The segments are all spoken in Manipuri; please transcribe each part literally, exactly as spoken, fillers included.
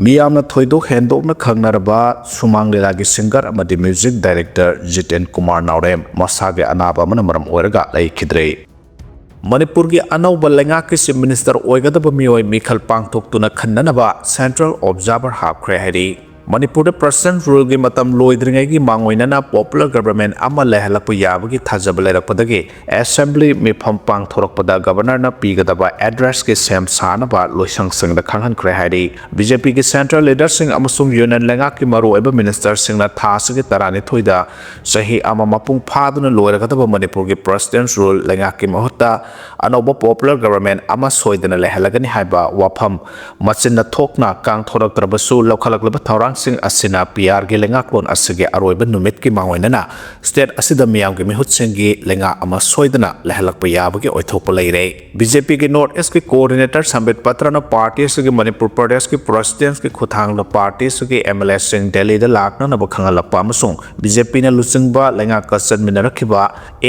ꯃꯤꯌꯥꯝꯅ ꯊꯣꯏꯗꯣꯛ ꯍꯦꯟꯗꯣꯛꯅ ꯈꯪꯅꯔꯕ ꯁꯨꯃꯥꯡ ꯂꯤꯂꯥꯒꯤ singer ꯑꯃꯗꯤ music director ꯖꯤꯇꯦꯟ ꯀꯨꯃꯥꯔ ꯅꯥꯎꯔꯦꯝ ꯃꯁꯥꯒꯤ ꯑꯅꯥꯕ ꯑꯃꯅ ꯃꯔꯝ ꯑꯣꯏꯔꯒ ꯂꯩꯈꯤꯗ꯭ꯔꯦ꯫ ꯃꯅꯤꯄꯨꯔꯒꯤ ꯑꯅꯧꯕ ꯂꯩꯉꯥꯛꯀꯤ Chief Minister ꯑꯣꯏꯒꯗꯕ ꯃꯤꯑꯣꯏ ꯃꯤꯈꯜ ꯄꯥꯡꯊꯣꯛꯇꯨꯅ ꯈꯟꯅꯅꯕ Central Observer ꯍꯥꯞꯈ꯭ꯔꯦ ꯍꯥꯏꯔꯤ꯫ ꯃꯅꯤꯄꯨꯔꯗ President's Ruleꯒꯤ ꯃꯇꯝ ꯂꯣꯏꯗ꯭ꯔꯤꯉꯩꯒꯤ ꯃꯥꯡꯑꯣꯏꯅꯅ popular government ꯑꯃ ꯂꯩꯍꯜꯂꯛꯄ ꯌꯥꯕꯒꯤ ꯊꯥꯖꯕ ꯂꯩꯔꯛꯄꯗꯒꯤ Assembly ꯃꯤꯐꯝ ꯄꯥꯡꯊꯣꯔꯛꯄꯗ Governorꯅ ꯄꯤꯒꯗꯕ addressꯀꯤ ꯁꯦꯝ ꯁꯥꯅꯕ ꯂꯣꯏꯁꯪꯁꯤꯡꯗ ꯈꯪꯍꯟꯈ꯭ꯔꯦ ꯍꯥꯏꯔꯤ꯫ BJPꯒꯤ central leaderꯁꯤꯡ ꯑꯃꯁꯨꯡ Union ꯂꯩꯉꯥꯛꯀꯤ ꯃꯔꯨꯑꯣꯏꯕ ministerꯁꯤꯡꯅ ꯊꯥ ꯑꯁꯤꯒꯤ ꯇꯔꯥꯅꯤꯊꯣꯏꯗ ꯆꯍꯤ ꯑꯃ ꯃꯄꯨꯡ ꯐꯥꯗꯨꯅ ꯂꯣꯏꯔꯒꯗꯕ ꯃꯅꯤꯄꯨꯔꯒꯤ President's Rule ꯂꯩꯉꯥꯛꯀꯤ ꯃꯍꯨꯠꯇ ꯑꯅꯧꯕ popular government ꯑꯃ ꯁꯣꯏꯗꯅ ꯂꯩꯍꯜꯂꯒꯅꯤ ꯍꯥꯏꯕ ꯋꯥꯐꯝ ꯃꯆꯤꯟꯅ ꯊꯣꯛꯅ ꯀꯥꯡꯊꯣꯔꯛꯇ꯭ꯔꯕꯁꯨ, ꯂꯧꯈꯠꯂꯛꯂꯤꯕ ꯊꯧꯔꯥꯡꯁꯤꯡ ꯑꯁꯤꯅ PRꯒꯤ ꯂꯩꯉꯥꯛꯂꯣꯟ ꯑꯁꯤꯒꯤ ꯑꯔꯣꯏꯕ ꯅꯨꯃꯤꯠꯀꯤ ꯃꯥꯡꯑꯣꯏꯅꯅ state ꯑꯁꯤꯗ ꯃꯤꯌꯥꯝꯒꯤ ꯃꯤꯍꯨꯠꯁꯤꯡꯒꯤ ꯂꯩꯉꯥꯛ ꯑꯃ ꯁꯣꯏꯗꯅ ꯂꯩꯍꯜꯂꯛꯄ ꯌꯥꯕꯒꯤ ꯑꯣꯏꯊꯣꯛꯄ ꯂꯩꯔꯦ꯫ BJPꯒꯤ North Eastꯀꯤ coordinator ꯁꯝꯕꯤꯠ ꯄꯇ꯭ꯔꯅ party ꯑꯁꯤꯒꯤ ꯃꯅꯤꯄꯨꯔ ꯄ꯭ꯔꯗꯦꯁꯀꯤ Presidentꯀꯤ ꯈꯨꯠꯊꯥꯡꯗ party ꯑꯁꯤꯒꯤ MLAꯁꯤꯡ ꯗꯦꯜꯂꯤꯗ ꯂꯥꯛꯅꯅꯕ ꯈꯪꯍꯜꯂꯛꯄ ꯑꯃꯁꯨꯡ BJPꯅ ꯂꯨꯆꯤꯡꯕ ꯂꯩꯉꯥꯛꯀ ꯆꯠꯃꯤꯟꯅꯔꯛꯈꯤꯕ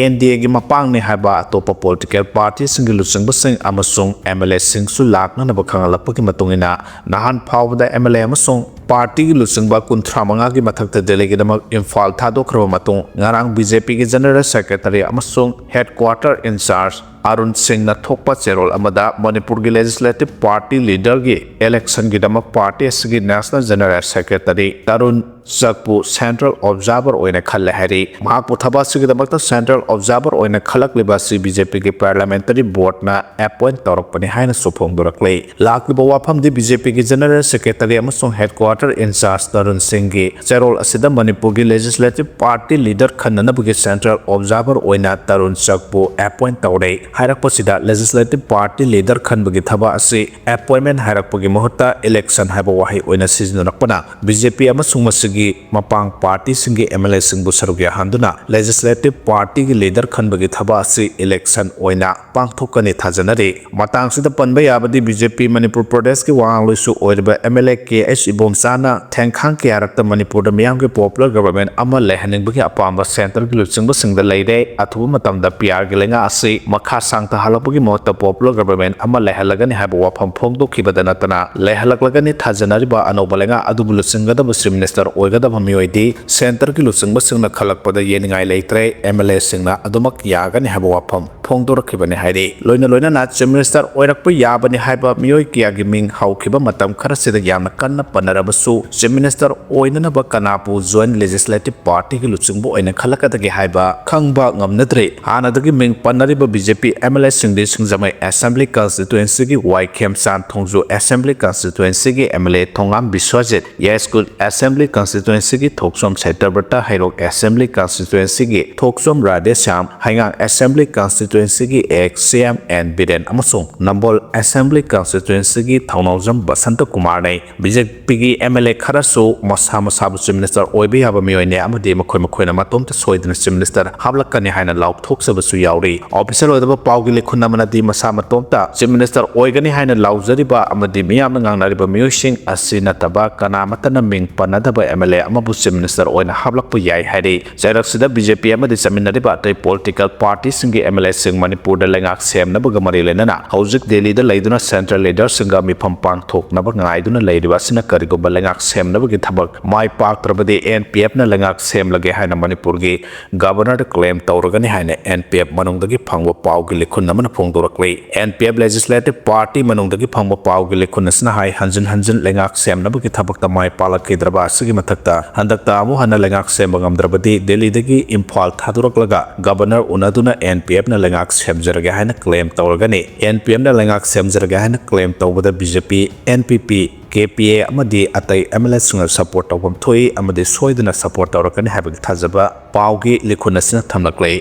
NDAꯒꯤ ꯃꯄꯥꯡꯅꯤ ꯍꯥꯏꯕ ꯑꯇꯣꯞꯄ political partyꯁꯤꯡꯒꯤ ꯂꯨꯆꯤꯡꯕꯁꯤꯡ ꯑꯃꯁꯨꯡ MLAꯁꯤꯡꯁꯨ ꯂꯥꯛꯅꯅꯕ ꯈꯪꯍꯜꯂꯛꯄꯒꯤ ꯃꯇꯨꯡ ꯏꯟꯅ, ꯅꯍꯥꯟ ꯐꯥꯎꯕꯗ MLA ꯑꯃꯁꯨꯡ partyꯒꯤ ꯂꯨꯆꯤꯡꯕ ꯀꯨꯟꯊ꯭ꯔꯥ ꯃꯉꯥꯒꯤ ꯃꯊꯛꯇ ꯗꯦꯜꯂꯤꯒꯤꯗꯃꯛ ꯏꯝꯐꯥꯜ ꯊꯥꯗꯣꯛꯈ꯭ꯔꯕ ꯃꯇꯨꯡ, ꯉꯔꯥꯡ BJPꯒꯤ General Secretary ꯑꯃꯁꯨꯡ Headquarter Incharge ꯑꯔꯨꯟ ꯁꯤꯡꯅ ꯊꯣꯛꯄ ꯆꯦꯔꯣꯜ ꯑꯃꯗ ꯃꯅꯤꯄꯨꯔꯒꯤ Legislative Party Leaderꯒꯤ electionꯒꯤꯗꯃꯛ party ꯑꯁꯤꯒꯤ National General Secretary Tarun ꯆꯛꯄꯨ Central Observer ꯑꯣꯏꯅ ꯈꯜꯂꯦ ꯍꯥꯏꯔꯤ꯫ ꯃꯍꯥꯛꯄꯨ ꯊꯕꯛ ꯑꯁꯤꯒꯤꯗꯃꯛꯇ Central Observer ꯑꯣꯏꯅ ꯈꯜꯂꯛꯂꯤꯕ ꯑꯁꯤ BJPꯒꯤ Parliamentary Boardꯅ appoint ꯇꯧꯔꯛꯄꯅꯤ ꯍꯥꯏꯅꯁꯨ ꯐꯣꯡꯗꯣꯔꯛꯂꯤ꯫ ꯂꯥꯛꯂꯤꯕ ꯋꯥꯐꯝꯗꯤ BJPꯒꯤ General Secretary ꯑꯃꯁꯨꯡ Headquarter Incharge ꯇꯔꯨꯟ ꯁꯤꯡꯒꯤ ꯆꯦꯔꯣꯜ ꯑꯁꯤꯗ ꯃꯅꯤꯄꯨꯔꯒꯤ Legislative Party Leader ꯈꯟꯅꯅꯕꯒꯤ Central Observer ꯑꯣꯏꯅ ꯇꯔꯨꯟ ꯆꯛꯄꯨ appoint ꯇꯧꯔꯦ ꯍꯥꯏꯔꯛꯄꯁꯤꯗ Legislative Party Leader ꯈꯟꯕꯒꯤ ꯊꯕꯛ ꯑꯁꯤ appointment ꯍꯥꯏꯔꯛꯄꯒꯤ ꯃꯍꯨꯠꯇ election ꯍꯥꯏꯕ ꯋꯥꯍꯩ ꯑꯣꯏꯅ ꯁꯤꯖꯤꯟꯅꯔꯛꯄꯅ BJP ꯑꯃꯁꯨꯡ ꯃꯁꯤꯒꯤ ꯃꯄꯥꯡ partyꯁꯤꯡꯒꯤ MLAꯁꯤꯡꯕꯨ ꯁꯔꯨꯛ ꯌꯥꯍꯟꯗꯨꯅ Legislative Partyꯒꯤ leader ꯈꯟꯕꯒꯤ ꯊꯕꯛ ꯑꯁꯤ election ꯑꯣꯏꯅ ꯄꯥꯡꯊꯣꯛꯀꯅꯤ ꯊꯥꯖꯅꯔꯤ꯫ ꯃꯇꯥꯡꯁꯤꯗ ꯄꯟꯕ ꯌꯥꯕꯗꯤ BJP ꯃꯅꯤꯄꯨꯔ ꯄ꯭ꯔꯗꯦꯁꯀꯤ ꯋꯥꯉꯥꯡꯂꯣꯏꯁꯨ ꯑꯣꯏꯔꯤꯕ MLA ꯀꯦ ꯑꯩꯆ ꯏꯕꯣꯝꯆꯥꯅ ꯊꯦꯡꯈꯥꯡ ꯀꯌꯥꯔꯛꯇ ꯃꯅꯤꯄꯨꯔꯗ ꯃꯤꯌꯥꯝꯒꯤ popular government ꯑꯃ ꯂꯩꯍꯟꯅꯤꯡꯕꯒꯤ ꯑꯄꯥꯝꯕ centreꯒꯤ ꯂꯨꯆꯤꯡꯕꯁꯤꯡꯗ ꯂꯩꯔꯦ꯫ ꯑꯊꯨꯕ ꯃꯇꯝꯗ PRꯒꯤ ꯂꯩꯉꯥꯛ ꯑꯁꯤ ꯃꯈꯥ ꯁꯥꯡꯊꯍꯜꯂꯛꯄꯒꯤ ꯃꯍꯨꯠꯇ popular government ꯑꯃ ꯂꯩꯍꯜꯂꯒꯅꯤ ꯍꯥꯏꯕ ꯋꯥꯐꯝ ꯐꯣꯡꯗꯣꯛꯈꯤꯕꯗ ꯅꯠꯇꯅ, ꯂꯩꯍꯜꯂꯛꯂꯒꯅꯤ ꯊꯥꯖꯅꯔꯤꯕ ꯑꯅꯧꯕ ꯂꯩꯉꯥꯛ ꯑꯗꯨꯕꯨ ꯂꯨꯆꯤꯡꯒꯗꯕ Chief Minister ꯑꯣꯏꯒꯗꯕ ꯃꯤꯑꯣꯏꯗꯤ centreꯒꯤ ꯂꯨꯆꯤꯡꯕꯁꯤꯡꯅ ꯈꯜꯂꯛꯄꯗ ꯌꯦꯡꯅꯤꯡꯉꯥꯏ ꯂꯩꯇ꯭ꯔꯦ, MLAꯁꯤꯡꯅ ꯑꯗꯨꯃꯛ ꯌꯥꯒꯅꯤ ꯍꯥꯏꯕ ꯋꯥꯐꯝ ꯐꯣꯡꯗꯣꯔꯛꯈꯤꯕꯅꯤ ꯍꯥꯏꯔꯤ꯫ ꯂꯣꯏꯅ ꯂꯣꯏꯅꯅ Chief Minister ꯑꯣꯏꯔꯛꯄ ꯌꯥꯕꯅꯤ ꯍꯥꯏꯕ ꯃꯤꯑꯣꯏ ꯀꯌꯥꯒꯤ ꯃꯤꯡ ꯍꯧꯈꯤꯕ ꯃꯇꯝ ꯈꯔꯁꯤꯗ ꯌꯥꯝꯅ ꯀꯟꯅ ꯄꯟꯅꯔꯕꯁꯨ, Chief Minister ꯑꯣꯏꯅꯅꯕ ꯀꯅꯥꯕꯨ Joint Legislative Partyꯒꯤ ꯂꯨꯆꯤꯡꯕ ꯑꯣꯏꯅ ꯈꯜꯂꯛꯀꯗꯒꯦ ꯍꯥꯏꯕ ꯈꯪꯕ ꯉꯝꯅꯗ꯭ꯔꯤ꯫ ꯍꯥꯟꯅꯗꯒꯤ ꯃꯤꯡ ꯄꯟꯅꯔꯤꯕ BJP MLAꯁꯤꯡꯗꯤ ꯁꯤꯡꯖꯃꯩ Assembly Constituencyꯒꯤ ꯋꯥꯏ ꯈꯦꯝꯆꯥꯟ, ꯊꯣꯡꯖꯨ Assembly Constituencyꯒꯤ MLA ꯊꯣꯉꯥꯝ ꯕꯤꯁ꯭ꯋꯖꯤꯠ, ꯌꯥꯏꯁ꯭ꯀꯨꯜ Assembly Constituencyꯒꯤ ꯊꯣꯛꯆꯣꯝ ꯁꯇ꯭ꯌꯕ꯭ꯔꯇ, ꯍꯩꯔꯣꯛ Assembly Constituencyꯒꯤ ꯊꯣꯛꯆꯣꯝ Radheshyam, ꯍꯩꯉꯥꯡ Assembly Constituencyꯒꯤ ex CM N Biren ꯑꯃꯁꯨꯡ ꯅꯝꯕꯣꯜ Assembly Constituencyꯒꯤ ꯊꯧꯅꯥꯎꯖꯝ ꯕꯁꯟꯇ ꯀꯨꯃꯥꯔꯅꯤ꯫ BJPꯒꯤ MLA ꯈꯔꯁꯨ ꯃꯁꯥ ꯃꯁꯥꯕꯨ Chief Minister ꯑꯣꯏꯕ ꯌꯥꯕ ꯃꯤꯑꯣꯏꯅꯤ ꯑꯃꯗꯤ ꯃꯈꯣꯏ ꯃꯈꯣꯏꯅ ꯃꯇꯣꯝꯇ ꯁꯣꯏꯗꯅ Chief Minister ꯍꯥꯞꯂꯛꯀꯅꯤ ꯍꯥꯏꯅ ꯂꯥꯎꯊꯣꯛꯆꯕꯁꯨ ꯌꯥꯎꯔꯤ꯫ Official ꯑꯣꯏꯗꯕ ꯄꯥꯎꯒꯤ ꯂꯤꯈꯨꯟ ꯑꯃꯅꯗꯤ ꯃꯁꯥ ꯃꯇꯣꯝꯇ Chief Minister ꯑꯣꯏꯒꯅꯤ ꯍꯥꯏꯅ ꯂꯥꯎꯖꯔꯤꯕ ꯑꯃꯗꯤ ꯃꯤꯌꯥꯝꯅ ꯉꯥꯡꯅꯔꯤꯕ ꯃꯤꯑꯣꯏꯁꯤꯡ ꯑꯁꯤ ꯅꯠꯇꯕ ꯀꯅꯥꯃꯠꯇꯅ ꯃꯤꯡ ꯄꯟꯅꯗꯕ MLA ꯑꯃꯕꯨ Chief Minister ꯑꯣꯏꯅ ꯍꯥꯞꯂꯛꯄ ꯌꯥꯏ ꯍꯥꯏꯔꯤ꯫ ꯆꯩꯔꯛꯁꯤꯗ BJP ꯑꯃꯗꯤ ꯆꯠꯃꯤꯟꯅꯔꯤꯕ ꯑꯇꯩ political partyꯁꯤꯡꯒꯤ MLAꯁꯤꯡ ꯃꯅꯤꯄꯨꯔꯗ ꯂꯩꯉꯥꯛ ꯁꯦꯝꯅꯕꯒ ꯃꯔꯤ ꯂꯩꯅꯅ ꯍꯧꯖꯤꯛ ꯗꯦꯜꯂꯤꯗ ꯂꯩꯗꯨꯅ central leaderꯁꯤꯡꯒ ꯃꯤꯐꯝ ꯄꯥꯡꯊꯣꯛꯅꯕ ꯉꯥꯏꯗꯨꯅ ꯂꯩꯔꯤꯕ ꯑꯁꯤꯅ ꯀꯔꯤꯒꯨꯝꯕ ꯂꯩꯉꯥꯛ ꯁꯦꯝꯅꯕꯒꯤ ꯊꯕꯛ ꯃꯥꯏ ꯄꯥꯛꯇ꯭ꯔꯕꯗꯤ NPFꯅ ꯂꯩꯉꯥꯛ ꯁꯦꯝꯂꯒꯦ ꯍꯥꯏꯅ ꯃꯅꯤꯄꯨꯔꯒꯤ Governorꯗ claim ꯇꯧꯔꯒꯅꯤ ꯍꯥꯏꯅ NPF ꯃꯅꯨꯡꯗꯒꯤ ꯐꯪꯕ ꯄꯥꯎꯒꯤ ꯂꯤꯈꯨꯟ ꯑꯃꯅ ꯐꯣꯡꯗꯣꯔꯛꯂꯤ꯫ NPF Legislative Party ꯃꯅꯨꯡꯗꯒꯤ ꯐꯪꯕ ꯄꯥꯎꯒꯤ ꯂꯤꯈꯨꯟ ꯑꯁꯤꯅ ꯍꯥꯏ, ꯍꯟꯖꯤꯟ ꯍꯟꯖꯤꯟ ꯂꯩꯉꯥꯛ ꯁꯦꯝꯅꯕꯒꯤ ꯊꯕꯛꯇ ꯃꯥꯏ ꯄꯥꯛꯂꯛꯈꯤꯗ꯭ꯔꯕ ꯑꯁꯤꯒꯤ ꯃꯊꯛꯇ ꯍꯟꯗꯛꯇ ꯑꯃꯨꯛ ꯍꯟꯅ ꯂꯩꯉꯥꯛ ꯁꯦꯝꯕ ꯉꯝꯗ꯭ꯔꯕꯗꯤ ꯗꯦꯜꯂꯤꯗꯒꯤ ꯏꯝꯐꯥꯜ ꯊꯥꯗꯣꯔꯛꯂꯒ Governor ꯎꯅꯗꯨꯅ NPFꯅ ꯂꯩꯉꯥꯛ ꯁꯦꯝꯖꯔꯒꯦ ꯍꯥꯏꯅ claim ꯇꯧꯔꯒꯅꯤ꯫ NPFꯅ ꯂꯩꯉꯥꯛ ꯁꯦꯝꯖꯔꯒꯦ ꯍꯥꯏꯅ claim ꯇꯧꯕꯗ BJP, NPP, KPA ꯑꯃꯗꯤ ꯑꯇꯩ MLAꯁꯤꯡꯅ support ꯇꯧꯐꯝ ꯊꯣꯛꯏ ꯑꯃꯗꯤ ꯁꯣꯏꯗꯅ support ꯇꯧꯔꯛꯀꯅꯤ ꯍꯥꯏꯕꯒꯤ ꯊꯥꯖꯕ ꯄꯥꯎꯒꯤ ꯂꯤꯈꯨꯟ ꯑꯁꯤꯅ ꯊꯝꯂꯛꯂꯤ꯫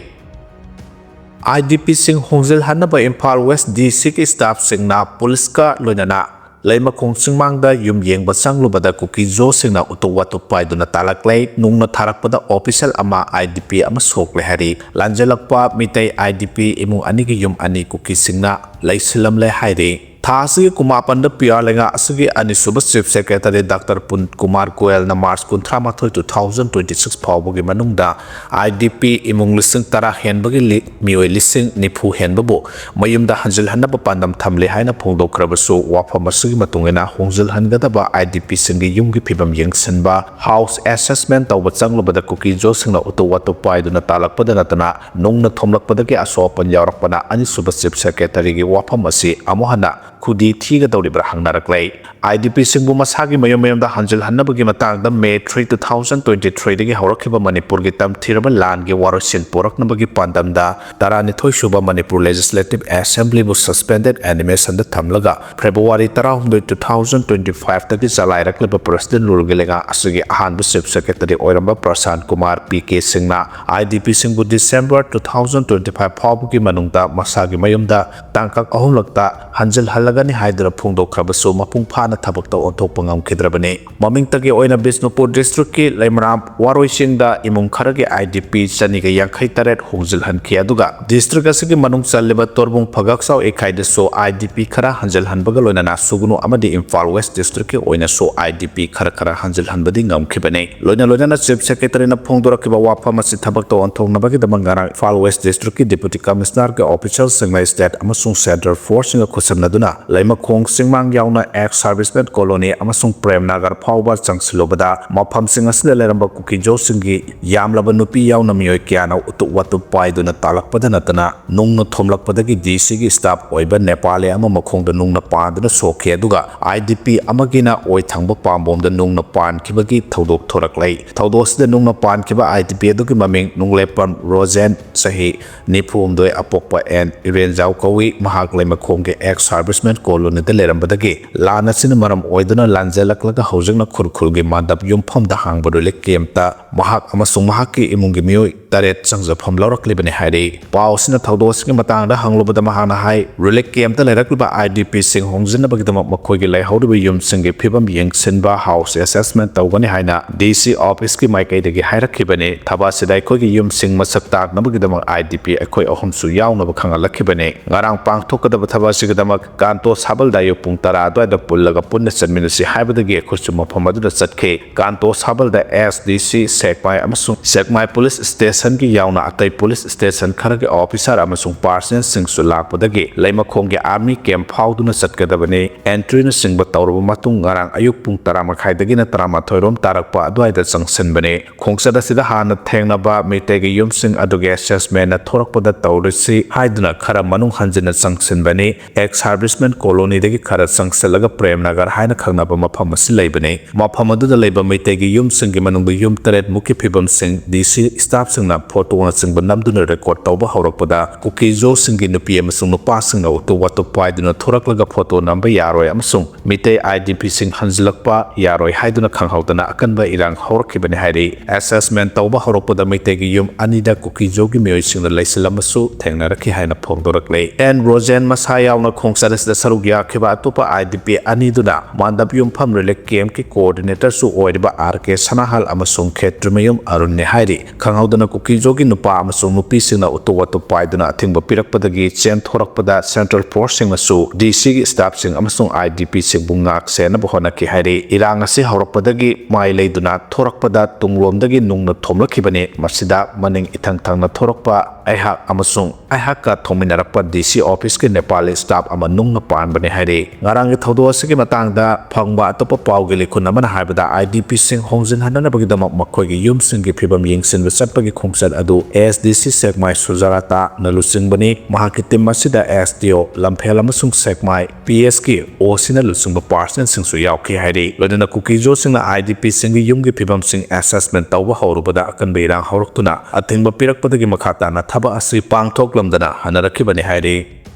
IDPꯁꯤꯡ ꯍꯣꯡꯖꯤꯜꯍꯟꯅꯕ ꯏꯝꯐꯥꯜ West DCꯒꯤ staffꯁꯤꯡꯅ ꯄꯨꯂꯤꯁꯀ ꯂꯣꯏꯅꯅ ꯂꯩꯃꯈꯣꯡ ꯆꯤꯡꯃꯥꯡꯗ ꯌꯨꯝ ꯌꯦꯡꯕ ꯆꯪꯂꯨꯕꯗ ꯀꯨꯀꯤ ꯖꯣꯁꯤꯡꯅ ꯎꯇꯨꯞ ꯋꯥꯇꯨꯞ ꯄꯥꯏꯗꯨꯅ ꯇꯥꯜꯂꯛꯂꯦ꯫ ꯅꯨꯡꯅ ꯊꯥꯔꯛꯄꯗ official ꯑꯃ IDP ꯑꯃ ꯁꯣꯛꯂꯦ ꯍꯥꯏꯔꯤ꯫ ꯂꯥꯟꯖꯦꯜꯂꯛꯄ ꯃꯤꯇꯩ IDP ꯏꯃꯨꯡ ꯑꯅꯤꯒꯤ ꯌꯨꯝ ꯑꯅꯤ ꯀꯨꯀꯤꯁꯤꯡꯅ ꯂꯩꯁꯤꯜꯂꯝꯂꯦ ꯍꯥꯏꯔꯤ꯫ ꯊꯥ ꯑꯁꯤꯒꯤ ꯀꯨꯟꯃꯥꯄꯟꯗ ꯄꯤ ꯑꯥꯔ ꯂꯩꯉꯥꯛ ꯑꯁꯤꯒꯤ ꯑꯅꯤꯁꯨꯕ Chief Secretary Doctor ꯄꯨꯟ ꯀꯨꯃꯥꯔ ꯒꯣꯌꯜꯅ March ꯀꯨꯟꯊ꯭ꯔꯥ ꯃꯥꯊꯣꯏ, two thousand twenty six ꯐꯥꯎꯕꯒꯤ ꯃꯅꯨꯡꯗ I D P ꯏꯃꯨꯡ ꯂꯤꯁꯤꯡ ꯇꯔꯥ ꯍꯦꯟꯕꯒꯤ ꯂꯤ-, ꯃꯤꯑꯣꯏ ꯂꯤꯁꯤꯡ ꯅꯤꯐꯨ ꯍꯦꯟꯕꯕꯨ ꯃꯌꯨꯝꯗ ꯍꯟꯖꯤꯜꯍꯟꯅꯕ ꯄꯥꯟꯗꯝ ꯊꯝꯂꯤ ꯍꯥꯏꯅ ꯐꯣꯡꯗꯣꯛꯈ꯭ꯔꯕꯁꯨ, ꯋꯥꯐꯝ ꯑꯁꯤꯒꯤ ꯃꯇꯨꯡ ꯏꯟꯅ ꯍꯣꯡꯖꯤꯜꯍꯟꯒꯗꯕ I D Pꯁꯤꯡꯒꯤ ꯌꯨꯝꯒꯤ ꯐꯤꯕꯝ ꯌꯦꯡꯁꯤꯟꯕ, house assessment ꯇꯧꯕ ꯆꯪꯂꯨꯕꯗ ꯀꯨꯀꯤꯖꯣꯁꯤꯡꯅ ꯎꯇꯨꯞ ꯋꯥꯇꯨꯞ ꯄꯥꯏꯗꯨꯅ ꯇꯥꯜꯂꯛꯄꯗ ꯅꯠꯇꯅ, ꯅꯨꯡꯅ ꯊꯣꯝꯂꯛꯄꯗꯒꯤ ꯑꯁꯣꯛ ꯑꯄꯟ ꯌꯥꯎꯔꯛꯄꯅ ꯑꯅꯤꯁꯨꯕ Chief Secretaryꯒꯤ ꯋꯥꯐꯝ ꯑꯁꯤ ꯑꯃꯨꯛ ꯍꯟꯅ ꯈꯨꯗꯤ ꯊꯤꯒꯗꯧꯔꯤꯕ꯭ꯔꯥ ꯍꯪꯅꯔꯛꯂꯦ꯫ I D Pꯁꯤꯡꯕꯨ ꯃꯁꯥꯒꯤ ꯃꯌꯨꯝ ꯃꯌꯨꯝꯗ ꯍꯟꯖꯤꯜꯍꯟꯅꯕꯒꯤ ꯃꯇꯥꯡꯗ May three, two thousand twenty threeꯗꯒꯤ ꯍꯧꯔꯛꯈꯤꯕ ꯃꯅꯤꯄꯨꯔꯒꯤ ꯇꯝꯊꯤꯔꯕ ꯂꯥꯟꯒꯤ ꯋꯥꯔꯣꯏꯁꯤꯟ ꯄꯨꯔꯛꯅꯕꯒꯤ ꯄꯥꯟꯗꯝꯗ ꯇꯔꯥꯅꯤꯊꯣꯏ ꯁꯨꯕ Manipur Legislative Assemblyꯕꯨ suspended animationꯗ ꯊꯝꯂꯒ, February ꯇꯔꯥꯍꯨꯝꯗꯣꯏ, two thousand twenty fiveꯇꯒꯤ ꯆꯂꯥꯏꯔꯛꯂꯤꯕ President ruleꯒꯤ ꯂꯩꯉꯥꯛ ꯑꯁꯤꯒꯤ ꯑꯍꯥꯟꯕ Chief Secretary ꯑꯣꯏꯔꯝꯕ ꯄ꯭ꯔꯁꯥꯟ ꯀꯨꯃꯥꯔ ꯄꯤ ꯀꯦ ꯁꯤꯡꯅ I D Pꯁꯤꯡꯕꯨ December two thousand twenty five ꯐꯥꯎꯕꯒꯤ ꯃꯅꯨꯡꯗ ꯃꯁꯥꯒꯤ ꯃꯌꯨꯝꯗ ꯇꯥꯡꯀꯛ ꯑꯍꯨꯝꯂꯛꯇ ꯍꯟꯖꯤꯜꯍꯜꯂꯒꯅꯤ ꯍꯥꯏꯗꯨꯅ ꯐꯣꯡꯗꯣꯛꯈ꯭ꯔꯕꯁꯨ, ꯃꯄꯨꯡ ꯐꯥꯅ ꯊꯕꯛꯇ ꯑꯣꯟꯊꯣꯛꯄ ꯉꯝꯈꯤꯗ꯭ꯔꯕꯅꯤ꯫ ꯃꯃꯤꯡꯇꯒꯤ ꯑꯣꯏꯅ ꯕꯤꯁꯅꯨꯄꯨꯔ districtꯀꯤ ꯂꯩꯃꯔꯥꯝ ꯋꯥꯔꯣꯏꯁꯤꯡꯗ ꯏꯃꯨꯡ ꯈꯔꯒꯤ I D P ꯆꯅꯤꯒ ꯌꯥꯡꯈꯩ ꯇꯔꯦꯠ ꯍꯣꯡꯖꯤꯜꯍꯟꯈꯤ, ꯑꯗꯨꯒ district ꯑꯁꯤꯒꯤ ꯃꯅꯨꯡ ꯆꯜꯂꯤꯕ ꯇꯣꯔꯕꯨꯡ ꯐꯒꯛꯆꯥꯎ ꯏꯀꯥꯏꯗꯁꯨ I D P ꯈꯔ ꯍꯟꯖꯤꯜꯍꯟꯕꯒ ꯂꯣꯏꯅꯅ ꯁꯨꯒꯅꯨ ꯑꯃꯗꯤ ꯏꯝꯐꯥꯜ West districtꯀꯤ ꯑꯣꯏꯅꯁꯨ I D P ꯈꯔ ꯈꯔ ꯍꯟꯖꯤꯜꯍꯟꯕꯗꯤ ꯉꯝꯈꯤꯕꯅꯤ꯫ ꯂꯣꯏꯅ ꯂꯣꯏꯅꯅ Chief Secretaryꯅ ꯐꯣꯡꯗꯣꯔꯛꯈꯤꯕ ꯋꯥꯐꯝ ꯑꯁꯤ ꯊꯕꯛꯇ ꯑꯣꯟꯊꯣꯛꯅꯕꯒꯤꯗꯃꯛ ꯉꯔꯥꯡ ꯏꯝꯐꯥꯜ West districtꯀꯤ Deputy Commissionerꯒꯤ officialꯁꯤꯡꯅ state ꯑꯃꯁꯨꯡ central forceꯁꯤꯡꯒ ꯈꯨꯠꯁꯝꯅꯗꯨꯅ ꯂꯩꯃꯈꯣꯡ ꯆꯤꯡꯃꯥꯡ ꯌꯥꯎꯅ ex servicemen colony ꯑꯃꯁꯨꯡ ꯄ꯭ꯔꯦꯝ ꯅꯥꯒꯔ ꯐꯥꯎꯕ ꯆꯪꯁꯤꯜꯂꯨꯕꯗ, ꯃꯐꯝꯁꯤꯡ ꯑꯁꯤꯗ ꯂꯩꯔꯝꯕ ꯀꯨꯀꯤꯖꯣꯁꯤꯡꯒꯤ ꯌꯥꯝꯂꯕ ꯅꯨꯄꯤ ꯌꯥꯎꯅ ꯃꯤꯑꯣꯏ ꯀꯌꯥꯅ ꯎꯇꯨꯞ ꯋꯥꯇꯨꯞ ꯄꯥꯏꯗꯨꯅ ꯇꯥꯜꯂꯛꯄꯗ ꯅꯠꯇꯅ, ꯅꯨꯡꯅ ꯊꯣꯝꯂꯛꯄꯗꯒꯤ D Cꯒꯤ staff ꯑꯣꯏꯕ ꯅꯦꯄꯥꯂꯤ ꯑꯃ ꯃꯈꯣꯡꯗ ꯅꯨꯡꯅ ꯄꯥꯟꯗꯨꯅ ꯁꯣꯛꯈꯤ, ꯑꯗꯨꯒ I D P ꯑꯃꯒꯤꯅ ꯑꯣꯏ ꯊꯪꯕ ꯄꯥꯝꯕꯣꯝꯗ ꯅꯨꯡꯅ ꯄꯥꯟꯈꯤꯕꯒꯤ ꯊꯧꯗꯣꯛ ꯊꯣꯔꯛꯂꯦ꯫ ꯊꯧꯗꯣꯛ ꯑꯁꯤꯗ ꯅꯨꯡꯅ ꯄꯥꯟꯈꯤꯕ I D P ꯑꯗꯨꯒꯤ ꯃꯃꯤꯡ ꯅꯨꯡꯂꯦꯞꯄꯝ ꯔꯣꯖꯦꯟ, ꯆꯍꯤ ꯅꯤꯐꯨ ꯍꯨꯝꯗꯣꯏ, ꯑꯄꯣꯛꯄ ꯑꯦꯟ ꯏꯔꯦꯟꯖꯥꯎ ꯀꯧꯏ꯫ ꯃꯍꯥꯛ ꯂꯩꯃꯈꯣꯡꯒꯤ ex servicemen colonyꯗ ꯂꯩꯔꯝꯕꯗꯒꯤ ꯂꯥꯟ ꯑꯁꯤꯅ ꯃꯔꯝ ꯑꯣꯏꯗꯨꯅ ꯂꯥꯟꯖꯦꯜꯂꯛꯂꯒ ꯍꯧꯖꯤꯛꯅ ꯈꯨꯔꯈꯨꯜꯒꯤ ꯃꯥꯟꯗꯞ ꯌꯨꯝꯐꯝꯗ ꯍꯥꯡꯕ relief campꯇ ꯃꯍꯥꯛ ꯑꯃꯁꯨꯡ ꯃꯍꯥꯛꯀꯤ ꯏꯃꯨꯡꯒꯤ ꯃꯤꯑꯣꯏ ꯇꯔꯦꯠ ꯆꯪꯖꯐꯝ ꯂꯧꯔꯛꯂꯤꯕꯅꯤ ꯍꯥꯏꯔꯤ꯫ ꯄꯥꯎ ꯑꯁꯤꯅ ꯊꯧꯗꯣꯛ ꯑꯁꯤꯒꯤ ꯃꯇꯥꯡꯗ ꯍꯪꯂꯨꯕꯗ ꯃꯍꯥꯛꯅ ꯍꯥꯏ, relief campꯇ ꯂꯩꯔꯛꯂꯤꯕ I D Pꯁꯤꯡ ꯍꯣꯡꯖꯤꯟꯅꯕꯒꯤꯗꯃꯛ ꯃꯈꯣꯏꯒꯤ ꯂꯩꯍꯧꯔꯤꯕ ꯌꯨꯝꯁꯤꯡꯒꯤ ꯐꯤꯕꯝ ꯌꯦꯡꯁꯤꯟꯕ, house assessment ꯇꯧꯒꯅꯤ ꯍꯥꯏꯅ D C officeꯀꯤ ꯃꯥꯏꯀꯩꯗꯒꯤ ꯍꯥꯏꯔꯛꯈꯤꯕꯅꯤ꯫ ꯊꯕꯛ ꯑꯁꯤꯗ ꯑꯩꯈꯣꯏꯒꯤ ꯌꯨꯝꯁꯤꯡ ꯃꯁꯛ ꯇꯥꯛꯅꯕꯒꯤꯗꯃꯛ I D P ꯑꯩꯈꯣꯏ ꯑꯍꯨꯝꯁꯨ ꯌꯥꯎꯅꯕ ꯈꯪꯍꯜꯂꯛꯈꯤꯕꯅꯤ꯫ ꯉꯔꯥꯡ ꯄꯥꯡꯊꯣꯛꯀꯗꯕ ꯊꯕꯛ ꯑꯁꯤꯒꯤꯗꯃꯛ ꯀꯥꯟꯇꯣ ꯁꯥꯕꯜꯗ ꯑꯌꯨꯛ ꯄꯨꯡ ꯇꯔꯥ ꯑꯗꯨꯋꯥꯏꯗ ꯄꯨꯜꯂꯒ ꯄꯨꯟꯅ ꯆꯠꯃꯤꯟꯅꯁꯤ ꯍꯥꯏꯕꯗꯒꯤ ꯑꯩꯈꯣꯏꯁꯨ ꯃꯐꯝ ꯑꯗꯨꯗ ꯆꯠꯈꯤ꯫ ꯀꯥꯟꯇꯣ ꯁꯥꯕꯜꯗ ꯑꯦꯁ ꯗꯤ ꯁꯤ ꯁꯦꯛꯃꯥꯏ ꯑꯃꯁꯨꯡ ꯁꯦꯛꯃꯥꯏ ꯄꯨꯂꯤꯁ ꯁ꯭ꯇꯦꯁꯟꯒꯤ ꯌꯥꯎꯅ ꯑꯇꯩ ꯄꯨꯂꯤꯁ ꯁ꯭ꯇꯦꯁꯟ ꯈꯔꯒꯤ ꯑꯣꯐꯤꯁꯥꯔ ꯑꯃꯁꯨꯡ ꯄꯥꯔꯁꯅꯦꯜꯁꯤꯡꯁꯨ ꯂꯥꯛꯄꯗꯒꯤ ꯂꯩꯃꯈꯣꯡꯒꯤ ꯑꯥꯔꯃꯤ ꯀꯦꯝꯞ ꯐꯥꯎꯗꯨꯅ ꯆꯠꯀꯗꯕꯅꯤ꯫ ꯑꯦꯟꯇ꯭ꯔꯤꯅꯆꯤꯡꯕ ꯇꯧꯔꯕ ꯃꯇꯨꯡ ꯉꯔꯥꯡ ꯑꯌꯨꯛ ꯄꯨꯡ ꯇꯔꯥ ꯃꯈꯥꯏꯗꯒꯤꯅ ꯇꯔꯥꯃꯥꯊꯣꯏ ꯔꯣꯝ ꯇꯥꯔꯛꯄ ꯑꯗꯨꯋꯥꯏꯗ ꯆꯪꯁꯤꯟꯕꯅꯤ꯫ ꯈꯣꯡꯆꯠ ꯑꯁꯤꯗ ꯍꯥꯟꯅ ꯊꯦꯡꯅꯕ ꯃꯤꯇꯩꯒꯤ ꯌꯨꯝꯁꯤꯡ ꯑꯗꯨꯒꯤ ꯑꯦꯁꯦꯁꯃꯦꯟꯅ ꯊꯣꯔꯛꯄꯗ ꯇꯧꯔꯁꯤ ꯍꯥꯏꯗꯨꯅ ꯈꯔ ꯃꯅꯨꯡ ꯍꯟꯖꯤꯟꯅ ꯆꯪꯁꯤꯟꯕꯅꯤ꯫ ꯑꯦꯛꯁ ꯁꯥꯔꯚꯤꯁꯃꯦꯟ ꯀꯣꯂꯣꯅꯤꯗꯒꯤ ꯈꯔ ꯆꯪꯁꯤꯜꯂꯒ ꯄ꯭ꯔꯦꯝ ꯅꯒꯔ ꯍꯥꯏꯅ ꯈꯪꯅꯕ ꯃꯐꯝ ꯑꯁꯤ ꯂꯩꯕꯅꯤ꯫ ꯃꯐꯝ ꯑꯗꯨꯗ ꯂꯩꯕ ꯃꯩꯇꯩꯒꯤ ꯌꯨꯝꯁꯤꯡꯒꯤ ꯃꯅꯨꯡꯗ ꯌꯨꯝ ꯇꯔꯦꯠ ꯃꯨꯛꯀꯤ ꯐꯤꯕꯝꯁꯤꯡ ꯗꯤ ꯁꯤ ꯁ꯭ꯇꯥꯐꯁꯤꯡꯅ ꯐꯣꯇꯣꯅꯆꯤꯡꯕ ꯅꯝꯗꯨꯅ ꯔꯦꯀꯣꯔꯗ ꯇꯧꯕ ꯍꯧꯔꯛꯄꯗ ꯀꯨꯀꯤꯖꯣꯁꯤꯡꯒꯤ ꯅꯨꯄꯤ ꯑꯃꯁꯨꯡ ꯅꯨꯄꯥꯁꯤꯡꯅ ꯎꯇꯨꯞ ꯋꯥꯇꯨꯞ ꯄꯥꯏꯗꯨꯅ ꯊꯣꯔꯛꯂꯒ ꯐꯣꯇꯣ ꯅꯝꯕ ꯌꯥꯔꯣꯏ ꯑꯃꯁꯨꯡ ꯃꯤꯇꯩ ꯑꯥꯏ ꯗꯤ ꯄꯤꯁꯤꯡ ꯍꯟꯖꯤꯜꯂꯛꯄ ꯌꯥꯔꯣꯏ ꯍꯥꯏꯗꯨꯅ ꯈꯪꯍꯧꯗꯅ ꯑꯀꯟꯕ ꯏꯔꯥꯡ ꯍꯧꯔꯛꯈꯤꯕꯅꯤ ꯍꯥꯏꯔꯤ꯫ ꯑꯦꯁꯦꯁꯃꯦꯟ ꯇꯧꯕ ꯍꯧꯔꯛꯄꯗ ꯃꯩꯇꯩꯒꯤ ꯌꯨꯝ ꯑꯅꯤꯗ ꯀꯨꯀꯤꯖꯣꯒꯤ ꯃꯤꯑꯣꯏꯁꯤꯡꯅ ꯂꯩꯁꯤꯜꯂꯝꯕꯁꯨ ꯊꯦꯡꯅꯔꯛꯈꯤ ꯍꯥꯏꯅ ꯐꯣꯡꯗꯣꯔꯛꯂꯤ꯫ ꯑꯦꯟ ꯔꯣꯖꯦꯟ ꯃꯁꯥ ꯌꯥꯎꯅ ꯈꯣꯡꯆꯠ ꯑꯁꯤꯗ ꯁꯔꯨꯛ ꯌꯥꯈꯤꯕ ꯑꯇꯣꯞꯄ ꯑꯥꯏ ꯗꯤ ꯄꯤ ꯑꯅꯤꯗꯨꯅ ꯃꯥꯟꯗꯞ ꯌꯨꯝꯐꯝ ꯔꯤꯂꯤꯐ ꯀꯦꯝꯞꯀꯤ ꯀꯣꯑꯣꯔꯗꯤꯅꯦꯇꯔꯁꯨ ꯑꯣꯏꯔꯤꯕ ꯑꯥꯔ ꯀꯦ ꯁꯅꯥꯍꯜ ꯑꯃꯁꯨꯡ ꯈꯦꯇ꯭ꯔꯤꯃꯌꯨꯝ ꯑꯔꯨꯟꯅꯤ ꯍꯥꯏꯔꯤ꯫ ꯈꯪꯍꯧꯗꯅ ꯀꯨꯀꯤꯖꯣꯒꯤ ꯅꯨꯄꯥ ꯑꯃꯁꯨꯡ ꯅꯨꯄꯤꯁꯤꯡꯅ ꯎꯇꯨꯞ ꯋꯥꯇꯨꯞ ꯄꯥꯏꯗꯨꯅ ꯑꯊꯤꯡꯕ ꯄꯤꯔꯛꯄꯗꯒꯤ ꯆꯦꯟꯊꯣꯔꯛꯄꯗ ꯁꯦꯟꯇ꯭ꯔꯦꯜ ꯐꯣꯔꯁꯁꯤꯡꯅꯁꯨ ꯗꯤ ꯁꯤꯒꯤ ꯁ꯭ꯇꯥꯐꯁꯤꯡ ꯑꯃꯁꯨꯡ ꯑꯥꯏ ꯗꯤ ꯄꯤꯁꯤꯡꯕꯨ ꯉꯥꯛ ꯁꯦꯟꯅꯕ ꯍꯣꯠꯅꯈꯤ ꯍꯥꯏꯔꯤ꯫ ꯏꯔꯥꯡ ꯑꯁꯤ ꯍꯧꯔꯛꯄꯗꯒꯤ ꯃꯥꯏ ꯂꯩꯗꯨꯅ ꯊꯣꯔꯛꯄꯗ ꯇꯨꯡꯂꯣꯝꯗꯒꯤ ꯅꯨꯡꯅ ꯊꯣꯝꯂꯛꯈꯤꯕꯅꯤ꯫ ꯃꯁꯤꯗ ꯃꯅꯤꯡ ꯏꯊꯪ ꯊꯪꯅ ꯊꯣꯔꯛꯄ ꯑꯩꯍꯥꯛ ꯑꯃꯁꯨꯡ ꯑꯩꯍꯥꯛꯀ ꯊꯣꯡꯃꯤꯟꯅꯔꯛꯄ ꯗꯤ ꯁꯤ ꯑꯣꯐꯤꯁꯀꯤ ꯅꯦꯄꯥꯂꯤ ꯁ꯭ꯇꯥꯐ ꯑꯃ ꯅꯨꯡꯅ ꯄꯥꯟꯕꯅꯤ ꯍꯥꯏꯔꯤ꯫ ꯉꯔꯥꯡꯒꯤ ꯊꯧꯗꯣꯛ ꯑꯁꯤꯒꯤ ꯃꯇꯥꯡꯗ ꯐꯪꯕ ꯑꯇꯣꯞꯄ ꯄꯥꯎꯒꯤ ꯂꯤꯈꯨꯟ ꯑꯃꯅ ꯍꯥꯏꯕꯗ, ꯑꯥꯏ ꯗꯤ ꯄꯤꯁꯤꯡ ꯍꯣꯡꯖꯤꯟꯍꯟꯅꯅꯕꯒꯤꯗꯃꯛ ꯃꯈꯣꯏꯒꯤ ꯌꯨꯝꯁꯤꯡꯒꯤ ꯐꯤꯕꯝ ꯌꯦꯡꯁꯤꯟꯕ ꯆꯠꯄꯒꯤ ꯈꯣꯡꯆꯠ ꯑꯗꯨ ꯑꯦꯁ ꯗꯤ ꯁꯤ ꯁꯦꯛꯃꯥꯏ ꯁꯨꯖꯥꯔꯥꯇꯥꯅ ꯂꯨꯆꯤꯡꯕꯅꯤ꯫ ꯃꯍꯥꯛꯀꯤ ꯇꯤꯝ ꯑꯁꯤꯗ ꯑꯦꯁ ꯗꯤ ꯑꯣ ꯂꯝꯐꯦꯜ ꯑꯃꯁꯨꯡ ꯁꯦꯛꯃꯥꯏ ꯄꯤ ꯑꯦꯁꯀꯤ ꯑꯣ ꯁꯤꯅ ꯂꯨꯆꯤꯡꯕ ꯄꯥꯔꯁꯅꯦꯜꯁꯤꯡꯁꯨ ꯌꯥꯎꯈꯤ ꯍꯥꯏꯔꯤ꯫ ꯂꯣꯏꯅꯅ ꯀꯨꯀꯤꯖꯣꯁꯤꯡꯅ ꯑꯥꯏ ꯗꯤ ꯄꯤꯁꯤꯡꯒꯤ ꯌꯨꯝꯒꯤ ꯐꯤꯕꯝꯁꯤꯡ ꯑꯦꯁꯦꯁꯃꯦꯟ ꯇꯧꯕ ꯍꯧꯔꯨꯕꯗ ꯑꯀꯟꯕ ꯏꯔꯥꯡ ꯍꯧꯔꯛꯇꯨꯅ ꯑꯊꯤꯡꯕ ꯄꯤꯔꯛꯄꯗꯒꯤ ꯃꯈꯥ ꯇꯥꯅ ꯊꯕꯛ ꯑꯁꯤ ꯄꯥꯡꯊꯣꯛꯂꯝꯗꯅ ꯍꯟꯅꯔꯛꯈꯤꯕꯅꯤ ꯍꯥꯏꯔꯤ꯫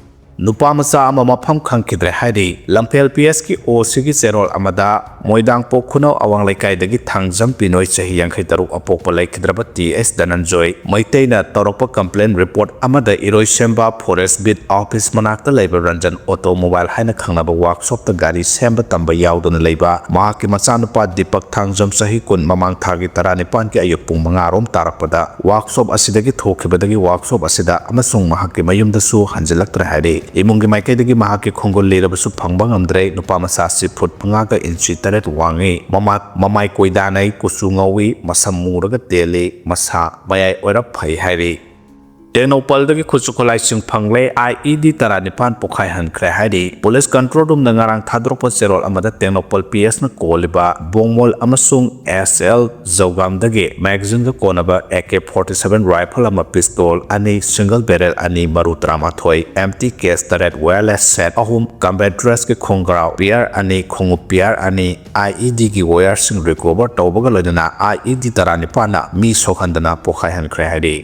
ꯅꯨꯄꯥ ꯃꯆꯥ ꯑꯃ ꯃꯐꯝ ꯈꯪꯈꯤꯗ꯭ꯔꯦ ꯍꯥꯏꯔꯤ꯫ ꯂꯝꯐꯦꯜ ꯄꯤ ꯑꯦꯁꯀꯤ ꯑꯣ ꯁꯤꯒꯤ ꯆꯦꯔꯣꯜ ꯑꯃꯗ ꯃꯣꯏꯗꯥꯡꯄꯣꯛ ꯈꯨꯅꯧ ꯑꯋꯥꯡ ꯂꯩꯀꯥꯏꯗꯒꯤ ꯊꯥꯡꯖꯝ ꯄꯤꯅꯣꯏ, ꯆꯍꯤ ꯌꯥꯡꯈꯩ ꯇꯔꯨꯛ, ꯑꯄꯣꯛꯄ ꯂꯩꯈꯤꯗ꯭ꯔꯕ ꯇꯤ ꯑꯦꯁ ꯙꯅꯟꯖꯣꯏ ꯃꯩꯇꯩꯅ ꯇꯧꯔꯛꯄ complaint report ꯑꯃꯗ ꯏꯔꯣꯏꯁꯦꯝꯕ forest beat office ꯃꯅꯥꯛꯇ ꯂꯩꯕ ꯔꯟꯖꯟ automobile ꯍꯥꯏꯅ ꯈꯪꯅꯕ workshopꯇ ꯒꯥꯔꯤ ꯁꯦꯝꯕ ꯇꯝꯕ ꯌꯥꯎꯗꯨꯅ ꯂꯩꯕ ꯃꯍꯥꯛꯀꯤ ꯃꯆꯥꯅꯨꯄꯥ ꯗꯤꯄꯛ ꯊꯥꯡꯖꯝ, ꯆꯍꯤ ꯀꯨꯟ, ꯃꯃꯥꯡ ꯊꯥꯒꯤ ꯇꯔꯥꯅꯤꯄꯥꯟꯒꯤ ꯑꯌꯨꯛ ꯄꯨꯡ ꯃꯉꯥ ꯔꯣꯝ ꯇꯥꯔꯛꯄꯗ workshop ꯑꯁꯤꯗꯒꯤ ꯊꯣꯛꯈꯤꯕꯗꯒꯤ workshop ꯑꯁꯤꯗ ꯑꯃꯁꯨꯡ ꯃꯍꯥꯛꯀꯤ ꯃꯌꯨꯝꯗꯁꯨ ꯍꯟꯖꯤꯜꯂꯛꯇ꯭ꯔꯦ ꯍꯥꯏꯔꯤ꯫ ꯏꯃꯨꯡꯒꯤ ꯃꯥꯏꯀꯩꯗꯒꯤ ꯃꯍꯥꯛꯀꯤ ꯈꯣꯡꯒꯨꯜ ꯂꯤꯔꯕꯁꯨ ꯐꯪꯕ ꯉꯝꯗ꯭ꯔꯦ꯫ ꯅꯨꯄꯥ ꯃꯆꯥ ꯑꯁꯤ ꯐꯨꯠ ꯃꯉꯥꯒ ꯏꯟꯆꯤ ꯇꯔꯦꯠ ꯋꯥꯡꯉꯤ꯫ ꯃꯃꯥ-, ꯃꯃꯥꯏ ꯀꯣꯏꯗꯥꯅꯩ, ꯀꯨꯆꯨ ꯉꯧꯏ, ꯃꯁꯝ ꯃꯨꯔꯒ ꯇꯦꯜꯂꯤ, ꯃꯁꯥ ꯃꯌꯥꯏ ꯑꯣꯏꯔꯞ ꯐꯩ ꯍꯥꯏꯔꯤ꯫ ꯇꯦꯡꯅꯧꯄꯜꯗꯒꯤ ꯈꯨꯠꯁꯨ ꯈꯨꯠꯂꯥꯏꯁꯤꯡ ꯐꯪꯂꯦ꯫ ꯑꯥꯏ ꯏ ꯗꯤ ꯇꯔꯥꯅꯤꯄꯥꯟ ꯄꯣꯈꯥꯏꯍꯟꯈ꯭ꯔꯦ ꯍꯥꯏꯔꯤ꯫ Police control roomꯗ ꯉꯔꯥꯡ ꯊꯥꯗꯣꯔꯛꯄ ꯆꯦꯔꯣꯜ ꯑꯃꯗ ꯇꯦꯡꯅꯧꯄꯜ ꯄꯤ ꯑꯦꯁꯅ ꯀꯣꯜꯂꯤꯕ ꯕꯣꯡꯃꯣꯜ ꯑꯃꯁꯨꯡ ꯑꯦꯁ ꯑꯦꯜ ꯖꯧꯒꯥꯝꯗꯒꯤ magazineꯒ ꯀꯣꯟꯅꯕ A K forty seven rifle ꯑꯃ, pistol ꯑꯅꯤ, single barrel ꯑꯅꯤ, ꯃꯔꯨ ꯇꯔꯥꯃꯥꯊꯣꯏ, empty case ꯇꯔꯦꯠ, wireless set ꯑꯍꯨꯝ, combat dressꯀꯤ ꯈꯣꯡꯒ꯭ꯔꯥꯎ pair ꯑꯅꯤ, ꯈꯣꯡꯎꯞ pair ꯑꯅꯤ, ꯑꯥꯏ ꯏ ꯗꯤꯒꯤ wireꯁꯤꯡ recover ꯇꯧꯕꯒ ꯂꯣꯏꯅꯅ ꯑꯥꯏ ꯏ ꯗꯤ ꯇꯔꯥꯅꯤꯄꯥꯟꯅ ꯃꯤ ꯁꯣꯛꯍꯟꯗꯅ ꯄꯣꯈꯥꯏꯍꯟꯈ꯭ꯔꯦ ꯍꯥꯏꯔꯤ꯫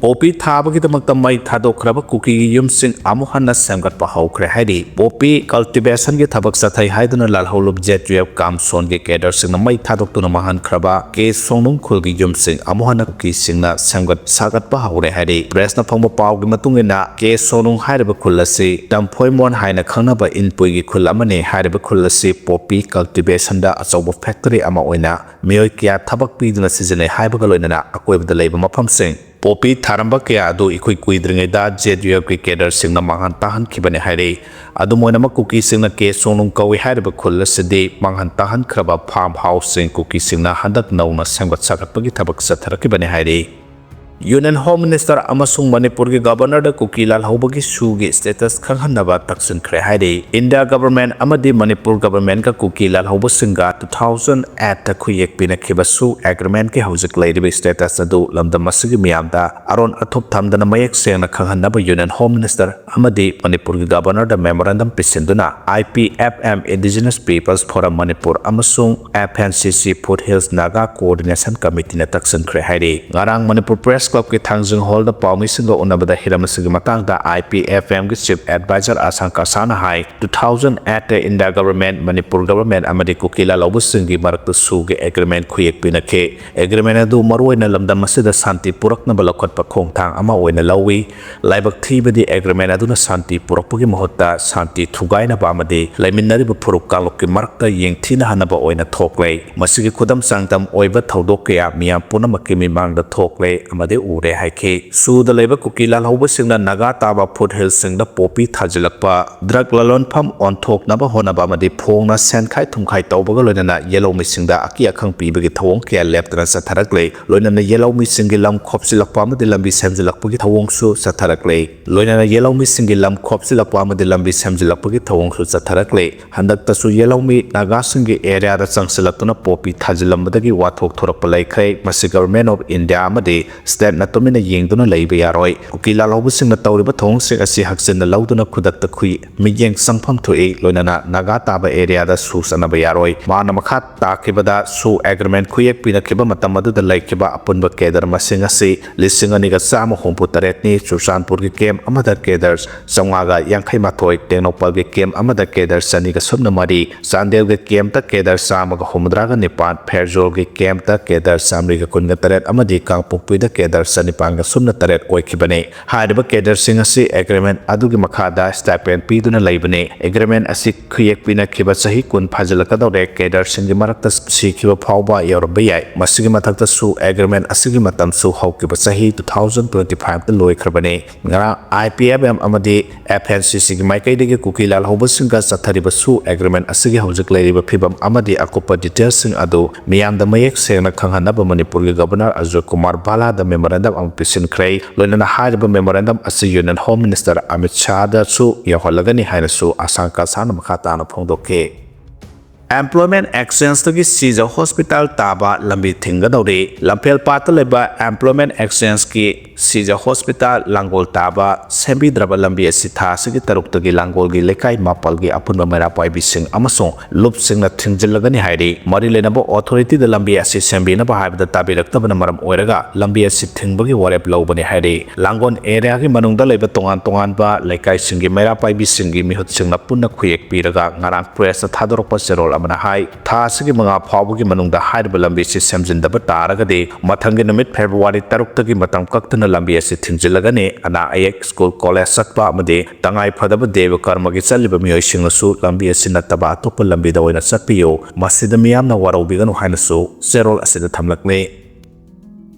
ꯄꯣꯄꯤ ꯊꯥꯕꯒꯤꯗꯃꯛꯇ ꯃꯩ ꯊꯥꯗꯣꯛꯈ꯭ꯔꯕ ꯀꯨꯀꯤꯒꯤ ꯌꯨꯝꯁꯤꯡ ꯑꯃꯨꯛ ꯍꯟꯅ ꯁꯦꯝꯒꯠꯄ ꯍꯧꯈ꯭ꯔꯦ ꯍꯥꯏꯔꯤ꯫ ꯄꯣꯄꯤ cultivationꯒꯤ ꯊꯕꯛ ꯆꯠꯊꯩ ꯍꯥꯏꯗꯨꯅ ꯂꯥꯜꯍꯧꯂꯨꯞ ꯖꯦ ꯇꯨꯌꯦꯜꯐ ꯀꯥꯝꯁꯣꯟꯒꯤ cadreꯁꯤꯡꯅ ꯃꯩ ꯊꯥꯗꯣꯛꯇꯨꯅ ꯃꯥꯡꯍꯟꯈ꯭ꯔꯕ ꯀꯦ ꯁꯣꯡꯅꯨꯡ ꯈꯨꯜꯒꯤ ꯌꯨꯝꯁꯤꯡ ꯑꯃꯨꯛ ꯍꯟꯅ ꯀꯨꯀꯤꯁꯤꯡꯅ ꯁꯦꯝꯒꯠ ꯁꯥꯒꯠꯄ ꯍꯧꯔꯦ ꯍꯥꯏꯔꯤ꯫ Pressꯅ ꯐꯪꯕ ꯄꯥꯎꯒꯤ ꯃꯇꯨꯡ ꯏꯟꯅ, ꯀꯦ ꯁꯣꯡꯅꯨꯡ ꯍꯥꯏꯔꯤꯕ ꯈꯨꯜ ꯑꯁꯤ ꯇꯝꯐꯣꯏꯃꯣꯟ ꯍꯥꯏꯅ ꯈꯪꯅꯕ ꯏꯟꯄꯨꯏꯒꯤ ꯈꯨꯜ ꯑꯃꯅꯤ꯫ ꯍꯥꯏꯔꯤꯕ ꯈꯨꯜ ꯑꯁꯤ ꯄꯣꯄꯤ cultivationꯗ ꯑꯆꯧꯕ factory ꯑꯃ ꯑꯣꯏꯅ ꯃꯤꯑꯣꯏ ꯀꯌꯥ ꯊꯕꯛ ꯄꯤꯗꯨꯅ ꯁꯤꯖꯤꯟꯅꯩ ꯍꯥꯏꯕꯒ ꯂꯣꯏꯅꯅ ꯑꯀꯣꯏꯕꯗ ꯂꯩꯕ ꯃꯐꯝꯁꯤꯡ ꯄꯣꯄꯤ ꯊꯥꯔꯝꯕ ꯀꯌꯥ ꯑꯗꯨ ꯏꯀꯨꯏ ꯀꯨꯏꯗ꯭ꯔꯤꯉꯩꯗ ꯖꯦ ꯇꯨꯌꯦꯜꯐꯀꯤ cadreꯁꯤꯡꯅ ꯃꯥꯡꯍꯟ ꯇꯥꯍꯟꯈꯤꯕꯅꯤ ꯍꯥꯏꯔꯤ꯫ ꯑꯗꯨꯝ ꯑꯣꯏꯅꯃꯛ, ꯀꯨꯀꯤꯁꯤꯡꯅ ꯀꯦ ꯁꯣꯡꯅꯨꯡ ꯀꯧꯏ ꯍꯥꯏꯔꯤꯕ ꯈꯨꯜ ꯑꯁꯤꯗꯤ ꯃꯥꯡꯍꯟ ꯇꯥꯍꯟꯈ꯭ꯔꯕ farm houseꯁꯤꯡ ꯀꯨꯀꯤꯁꯤꯡꯅ ꯍꯟꯗꯛ ꯅꯧꯅ ꯁꯦꯝꯒꯠ ꯁꯥꯒꯠꯄꯒꯤ ꯊꯕꯛ ꯆꯠꯊꯔꯛꯈꯤꯕꯅꯤ ꯍꯥꯏꯔꯤ꯫ Union Home Minister ꯑꯃꯁꯨꯡ ꯃꯅꯤꯄꯨꯔꯒꯤ Governorꯗ ꯀꯨꯀꯤ ꯂꯥꯜꯍꯧꯕꯒꯤ ꯁꯨꯒꯤ status ꯈꯪꯍꯟꯅꯕ ꯇꯛꯁꯤꯟꯈ꯭ꯔꯦ ꯍꯥꯏꯔꯤ꯫ India Government ꯑꯃꯗꯤ ꯃꯅꯤꯄꯨꯔ Governmentꯀ ꯀꯨꯀꯤ ꯂꯥꯜꯍꯧꯕꯁꯤꯡꯒ two thousand eightꯇ ꯈꯨꯌꯦꯛ ꯄꯤꯅꯈꯤꯕ ꯁꯨ agreementꯀꯤ ꯍꯧꯖꯤꯛ ꯂꯩꯔꯤꯕ status ꯑꯗꯨ ꯂꯝꯗꯝ ꯑꯁꯤꯒꯤ ꯃꯤꯌꯥꯝꯗ ꯑꯔꯣꯟ ꯑꯊꯨꯞ ꯊꯝꯗꯅ ꯃꯌꯦꯛ ꯁꯦꯡꯅ ꯈꯪꯍꯟꯅꯕ Union Home Minister ꯑꯃꯗꯤ ꯃꯅꯤꯄꯨꯔꯒꯤ Governorꯗ memorandum ꯄꯤꯁꯤꯟꯗꯨꯅ I P F M, Indigenous Peoples Forum Manipur ꯑꯃꯁꯨꯡ F N C C, Foothills Naga Coordination Committeeꯅ ꯇꯛꯁꯤꯟꯈ꯭ꯔꯦ ꯍꯥꯏꯔꯤ꯫ ꯉꯔꯥꯡ ꯃꯅꯤꯄꯨꯔ Press Clubꯀꯤ ꯊꯥꯡꯖꯤꯡ Hallꯗ ꯄꯥꯎꯃꯤꯁꯤꯡꯒ ꯎꯅꯕꯗ ꯍꯤꯔꯝ ꯑꯁꯤꯒꯤ ꯃꯇꯥꯡꯗ IPFMꯒꯤ Chief Advisor ꯑꯁꯥꯡ ꯀꯥꯁꯥꯅ ꯍꯥꯏ, two thousand eight India Government, Manipur Government ꯑꯃꯗꯤ ꯀꯨꯀꯤ ꯂꯥꯜꯍꯧꯕꯁꯤꯡꯒꯤ ꯃꯔꯛꯇ SoOꯒꯤ agreement ꯈꯨꯌꯦꯛ ꯄꯤꯅꯈꯤ꯫ Agreement ꯑꯗꯨ ꯃꯔꯨꯑꯣꯏꯅ ꯂꯝꯗꯝ ꯑꯁꯤꯗ ꯁꯥꯟꯇꯤ ꯄꯨꯔꯛꯅꯕ ꯂꯧꯈꯠꯄ ꯈꯣꯡꯊꯥꯡ ꯑꯃ ꯑꯣꯏꯅ ꯂꯧꯏ꯫ ꯂꯥꯏꯕꯛ ꯊꯤꯕꯗꯤ agreement ꯑꯗꯨꯅ ꯁꯥꯟꯇꯤ ꯄꯨꯔꯛꯄꯒꯤ ꯃꯍꯨꯠꯇ ꯁꯥꯟꯇꯤ ꯊꯨꯒꯥꯏꯅꯕ ꯑꯃꯗꯤ ꯂꯩꯃꯤꯟꯅꯔꯤꯕ ꯐꯨꯔꯨꯞ ꯀꯥꯡꯂꯨꯞꯀꯤ ꯃꯔꯛꯇ ꯌꯦꯡꯊꯤꯅꯍꯟꯅꯕ ꯑꯣꯏꯅ ꯊꯣꯛꯂꯦ꯫ ꯃꯁꯤꯒꯤ ꯈꯨꯗꯝ ꯆꯥꯡꯗꯝ ꯑꯣꯏꯕ ꯊꯧꯗꯣꯛ ꯀꯌꯥ ꯃꯤꯌꯥꯝ ꯄꯨꯝꯅꯃꯛꯀꯤ ꯃꯤꯃꯥꯡꯗ ꯊꯣꯛꯂꯦ ꯑꯃꯗꯤ ꯎꯔꯦ ꯍꯥꯏꯈꯤ꯫ SoOꯗ ꯂꯩꯕ ꯀꯨꯀꯤ ꯂꯥꯜꯍꯧꯕꯁꯤꯡꯅ ꯅꯥꯒꯥ ꯇꯥꯕ foot hillsꯁꯤꯡꯗ poppy ꯊꯥꯖꯤꯜꯂꯛꯄ, drug ꯂꯂꯣꯟꯐꯝ ꯑꯣꯟꯊꯣꯛꯅꯕ ꯍꯣꯠꯅꯕ ꯑꯃꯗꯤ ꯐꯣꯡꯅ ꯁꯦꯟꯈꯥꯏ ꯊꯨꯝꯈꯥꯏ ꯇꯧꯕꯒ ꯂꯣꯏꯅꯅ ꯌꯦꯜꯍꯧꯃꯤꯁꯤꯡꯗ ꯑꯀꯤ ꯑꯈꯪ ꯄꯤꯕꯒꯤ ꯊꯧꯑꯣꯡ ꯀꯌꯥ ꯂꯦꯞꯇꯅ ꯆꯠꯊꯔꯛꯂꯦ꯫ ꯂꯣꯏꯅꯅ ꯌꯦꯜꯍꯧꯃꯤꯁꯤꯡꯒꯤ ꯂꯝ ꯈꯣꯞꯆꯤꯜꯂꯛꯄ ꯑꯃꯗꯤ ꯂꯝꯕꯤ ꯁꯦꯝꯖꯤꯜꯂꯛꯄꯒꯤ ꯊꯧꯑꯣꯡꯁꯨ ꯆꯠꯊꯔꯛꯂꯦ꯫ ꯂꯣꯏꯅꯅ ꯌꯦꯜꯍꯧꯃꯤꯁꯤꯡꯒꯤ ꯂꯝ ꯈꯣꯞꯆꯤꯜꯂꯛꯄ ꯑꯃꯗꯤ ꯂꯝꯕꯤ ꯁꯦꯝꯖꯤꯜꯂꯛꯄꯒꯤ ꯊꯧꯑꯣꯡꯁꯨ ꯆꯠꯊꯔꯛꯂꯦ꯫ ꯍꯟꯗꯛꯇꯁꯨ ꯌꯦꯜꯍꯧꯃꯤ ꯅꯥꯒꯥꯁꯤꯡꯒꯤ areaꯗ ꯆꯪꯁꯤꯜꯂꯛꯇꯨꯅ poppy ꯊꯥꯖꯤꯜꯂꯝꯕꯗꯒꯤ ꯋꯥꯊꯣꯛ ꯊꯣꯔꯛꯄ ꯂꯩꯈ꯭ꯔꯦ꯫ ꯃꯁꯤ Government of India ꯑꯃꯗꯤ stateꯅ ꯇꯨꯃꯤꯟꯅ ꯌꯦꯡꯗꯨꯅ ꯂꯩꯕ ꯌꯥꯔꯣꯏ꯫ ꯀꯨꯀꯤ ꯂꯥꯜꯍꯧꯕꯁꯤꯡꯅ ꯇꯧꯔꯤꯕ ꯊꯧꯑꯣꯡꯁꯤꯡ ꯑꯁꯤ ꯍꯛꯆꯤꯟꯅ ꯂꯧꯗꯨꯅ ꯈꯨꯗꯛꯇ ꯈꯨꯏ ꯃꯤꯠꯌꯦꯡ ꯆꯪꯐꯝ ꯊꯣꯛꯏ꯫ ꯂꯣꯏꯅꯅ ꯅꯥꯒꯥ ꯇꯥꯕ areaꯗ SoO ꯆꯠꯅꯕ ꯌꯥꯔꯣꯏ꯫ ꯃꯥꯅ ꯃꯈꯥ ꯇꯥꯈꯤꯕꯗ, SoO agreement ꯈꯨꯌꯦꯛ ꯄꯤꯅꯈꯤꯕ ꯃꯇꯝ ꯑꯗꯨꯗ ꯂꯩꯈꯤꯕ ꯑꯄꯨꯟꯕ cadre ꯃꯁꯤꯡ ꯑꯁꯤ ꯂꯤꯁꯤꯡ ꯑꯅꯤꯒ ꯆꯥꯝꯃ ꯍꯨꯝꯐꯨ ꯇꯔꯦꯠꯅꯤ꯫ ꯆꯨꯔꯆꯥꯟꯄꯨꯔꯒꯤ camp ꯑꯃꯗ cadre ꯆꯥꯝꯃꯉꯥꯒ ꯌꯥꯡꯈꯩ ꯃꯥꯊꯣꯏ, ꯇꯦꯡꯅꯧꯄꯜꯒꯤ camp ꯑꯃꯗ cadre ꯆꯅꯤꯒ ꯁꯨꯞꯅ ꯃꯔꯤ, ꯆꯥꯟꯗꯦꯜꯒꯤ campꯇ cadre ꯆꯥꯝꯃꯒ ꯍꯨꯝꯐꯨꯇꯔꯥꯒ ꯅꯤꯄꯥꯟ, ꯐꯦꯔꯖꯣꯜꯒꯤ campꯇ cadre ꯆꯥꯃꯔꯤꯒ ꯀꯨꯟꯒ ꯇꯔꯦꯠ ꯑꯃꯗꯤ ꯀꯥꯡꯄꯣꯛꯄꯤꯗ cadre ꯆꯅꯤꯄꯥꯟꯒ ꯁꯨꯞꯅ ꯇꯔꯦꯠ ꯑꯣꯏꯈꯤꯕꯅꯤ꯫ ꯍꯥꯏꯔꯤꯕ cadreꯁꯤꯡ ꯑꯁꯤ agreement ꯑꯗꯨꯒꯤ ꯃꯈꯥꯗ stipend ꯄꯤꯗꯨꯅ ꯂꯩꯕꯅꯤ꯫ Agreement ꯑꯁꯤ ꯈꯨꯌꯦꯛ ꯄꯤꯅꯈꯤꯕ ꯆꯍꯤ ꯀꯨꯟ ꯐꯥꯖꯤꯜꯂꯛꯀꯗꯧꯔꯦ꯫ Cadreꯁꯤꯡꯒꯤ ꯃꯔꯛꯇ ꯁꯤꯈꯤꯕ ꯐꯥꯎꯕ ꯌꯥꯎꯔꯝꯕ ꯌꯥꯏ꯫ ꯃꯁꯤꯒꯤ ꯃꯊꯛꯇꯁꯨ agreement ꯑꯁꯤꯒꯤ ꯃꯇꯝꯁꯨ ꯍꯧꯈꯤꯕ ꯆꯍꯤ two thousand twenty fiveꯇ ꯂꯣꯏꯈ꯭ꯔꯕꯅꯤ꯫ ꯉꯔꯥꯡ IPFM ꯑꯃꯗꯤ FNCCꯒꯤ ꯃꯥꯏꯀꯩꯗꯒꯤ ꯀꯨꯀꯤ ꯂꯥꯜꯍꯧꯕꯁꯤꯡꯒ ꯆꯠꯊꯔꯤꯕ SoO agreement ꯑꯁꯤꯒꯤ ꯍꯧꯖꯤꯛ ꯂꯩꯔꯤꯕ ꯐꯤꯕꯝ ꯑꯃꯗꯤ ꯑꯀꯨꯞꯄ detailꯁꯤꯡ ꯑꯗꯨ ꯃꯤꯌꯥꯝꯗ ꯃꯌꯦꯛ ꯁꯦꯡꯅ ꯈꯪꯍꯟꯅꯕ ꯃꯅꯤꯄꯨꯔꯒꯤ Governor ꯑꯖꯣꯏ ꯀꯨꯃꯥꯔ ꯚꯥꯂꯥꯗ memorandum ꯑꯃ ꯄꯤꯁꯤꯟꯈ꯭ꯔꯦ꯫ ꯂꯣꯏꯅꯅ ꯍꯥꯏꯔꯤꯕ memorandum ꯑꯁꯤ Union Home Minister ꯑꯃꯤꯠ ꯁꯥꯍꯗꯁꯨ ꯌꯧꯍꯜꯂꯒꯅꯤ ꯍꯥꯏꯅꯁꯨ ꯑꯁꯥꯡ ꯀꯥꯁꯥꯅ ꯃꯈꯥ ꯇꯥꯅ ꯐꯣꯡꯗꯣꯛꯈꯤ꯫ Employment Exchangeꯇꯒꯤ ꯁꯤꯖ Hospital ꯇꯥꯕ ꯂꯝꯕꯤ ꯊꯤꯡꯒꯗꯧꯔꯤ꯫ ꯂꯝꯐꯦꯜ ꯄꯥꯠꯇ ꯂꯩꯕ Employment Exchangeꯀꯤ ꯁꯤꯖ Hospital ꯂꯥꯡꯒꯣꯜ ꯇꯥꯕ ꯁꯦꯝꯕꯤꯗ꯭ꯔꯕ ꯂꯝꯕꯤ ꯑꯁꯤ ꯊꯥ ꯑꯁꯤꯒꯤ ꯇꯔꯨꯛꯇꯒꯤ ꯂꯥꯡꯒꯣꯜꯒꯤ ꯂꯩꯀꯥꯏ ꯃꯥꯄꯜꯒꯤ ꯑꯄꯨꯟꯕ ꯃꯩꯔꯥ ꯄꯥꯏꯕꯤꯁꯤꯡ ꯑꯃꯁꯨꯡ ꯂꯨꯞꯁꯤꯡꯅ ꯊꯤꯡꯖꯤꯜꯂꯒꯅꯤ ꯍꯥꯏꯔꯤ꯫ ꯃꯔꯤ ꯂꯩꯅꯕ authorityꯗ ꯂꯝꯕꯤ ꯑꯁꯤ ꯁꯦꯝꯕꯤꯅꯕ ꯍꯥꯏꯕꯗ ꯇꯥꯕꯤꯔꯛꯇꯕꯅ ꯃꯔꯝ ꯑꯣꯏꯔꯒ ꯂꯝꯕꯤ ꯑꯁꯤ ꯊꯤꯡꯕꯒꯤ ꯋꯥꯔꯦꯞ ꯂꯧꯕꯅꯤ ꯍꯥꯏꯔꯤ꯫ ꯂꯥꯡꯒꯣꯜ areaꯒꯤ ꯃꯅꯨꯡꯗ ꯂꯩꯕ ꯇꯣꯉꯥꯟ ꯇꯣꯉꯥꯟꯕ ꯂꯩꯀꯥꯏꯁꯤꯡꯒꯤ ꯃꯩꯔꯥ ꯄꯥꯏꯕꯤꯁꯤꯡꯒꯤ ꯃꯤꯍꯨꯠꯁꯤꯡꯅ ꯄꯨꯟꯅ ꯈꯨꯌꯦꯛ ꯄꯤꯔꯒ ꯉꯔꯥꯡ pressꯇ ꯊꯥꯗꯣꯔꯛꯄ ꯆꯦꯔꯣꯜ ꯑꯃꯅ ꯍꯥꯏ, ꯊꯥ ꯑꯁꯤꯒꯤ ꯃꯉꯥ ꯐꯥꯎꯕꯒꯤ ꯃꯅꯨꯡꯗ ꯍꯥꯏꯔꯤꯕ ꯂꯝꯕꯤ ꯑꯁꯤ ꯁꯦꯝꯖꯤꯟꯗꯕ ꯇꯥꯔꯒꯗꯤ ꯃꯊꯪꯒꯤ ꯅꯨꯃꯤꯠ February ꯇꯔꯨꯛꯇꯒꯤ ꯃꯇꯝ ꯀꯛꯇꯅ ꯂꯝꯕꯤ ꯑꯁꯤ ꯊꯤꯡꯖꯤꯜꯂꯒꯅꯤ꯫ ꯑꯅꯥ ꯑꯌꯦꯛ, school, college ꯆꯠꯄ ꯑꯃꯗꯤ ꯇꯉꯥꯏ ꯐꯗꯕ ꯗꯦꯕ ꯀꯔꯃꯒꯤ ꯆꯠꯂꯤꯕ ꯃꯤꯑꯣꯏꯁꯤꯡꯅꯁꯨ ꯂꯝꯕꯤ ꯑꯁꯤ ꯅꯠꯇꯕ ꯑꯇꯣꯞꯄ ꯂꯝꯕꯤꯗ ꯑꯣꯏꯅ ꯆꯠꯄꯤꯌꯨ꯫ ꯃꯁꯤꯗ ꯃꯤꯌꯥꯝꯅ ꯋꯥꯔꯧꯕꯤꯒꯅꯨ ꯍꯥꯏꯅꯁꯨ ꯆꯦꯔꯣꯜ ꯑꯁꯤꯗ ꯊꯝꯂꯛꯂꯤ꯫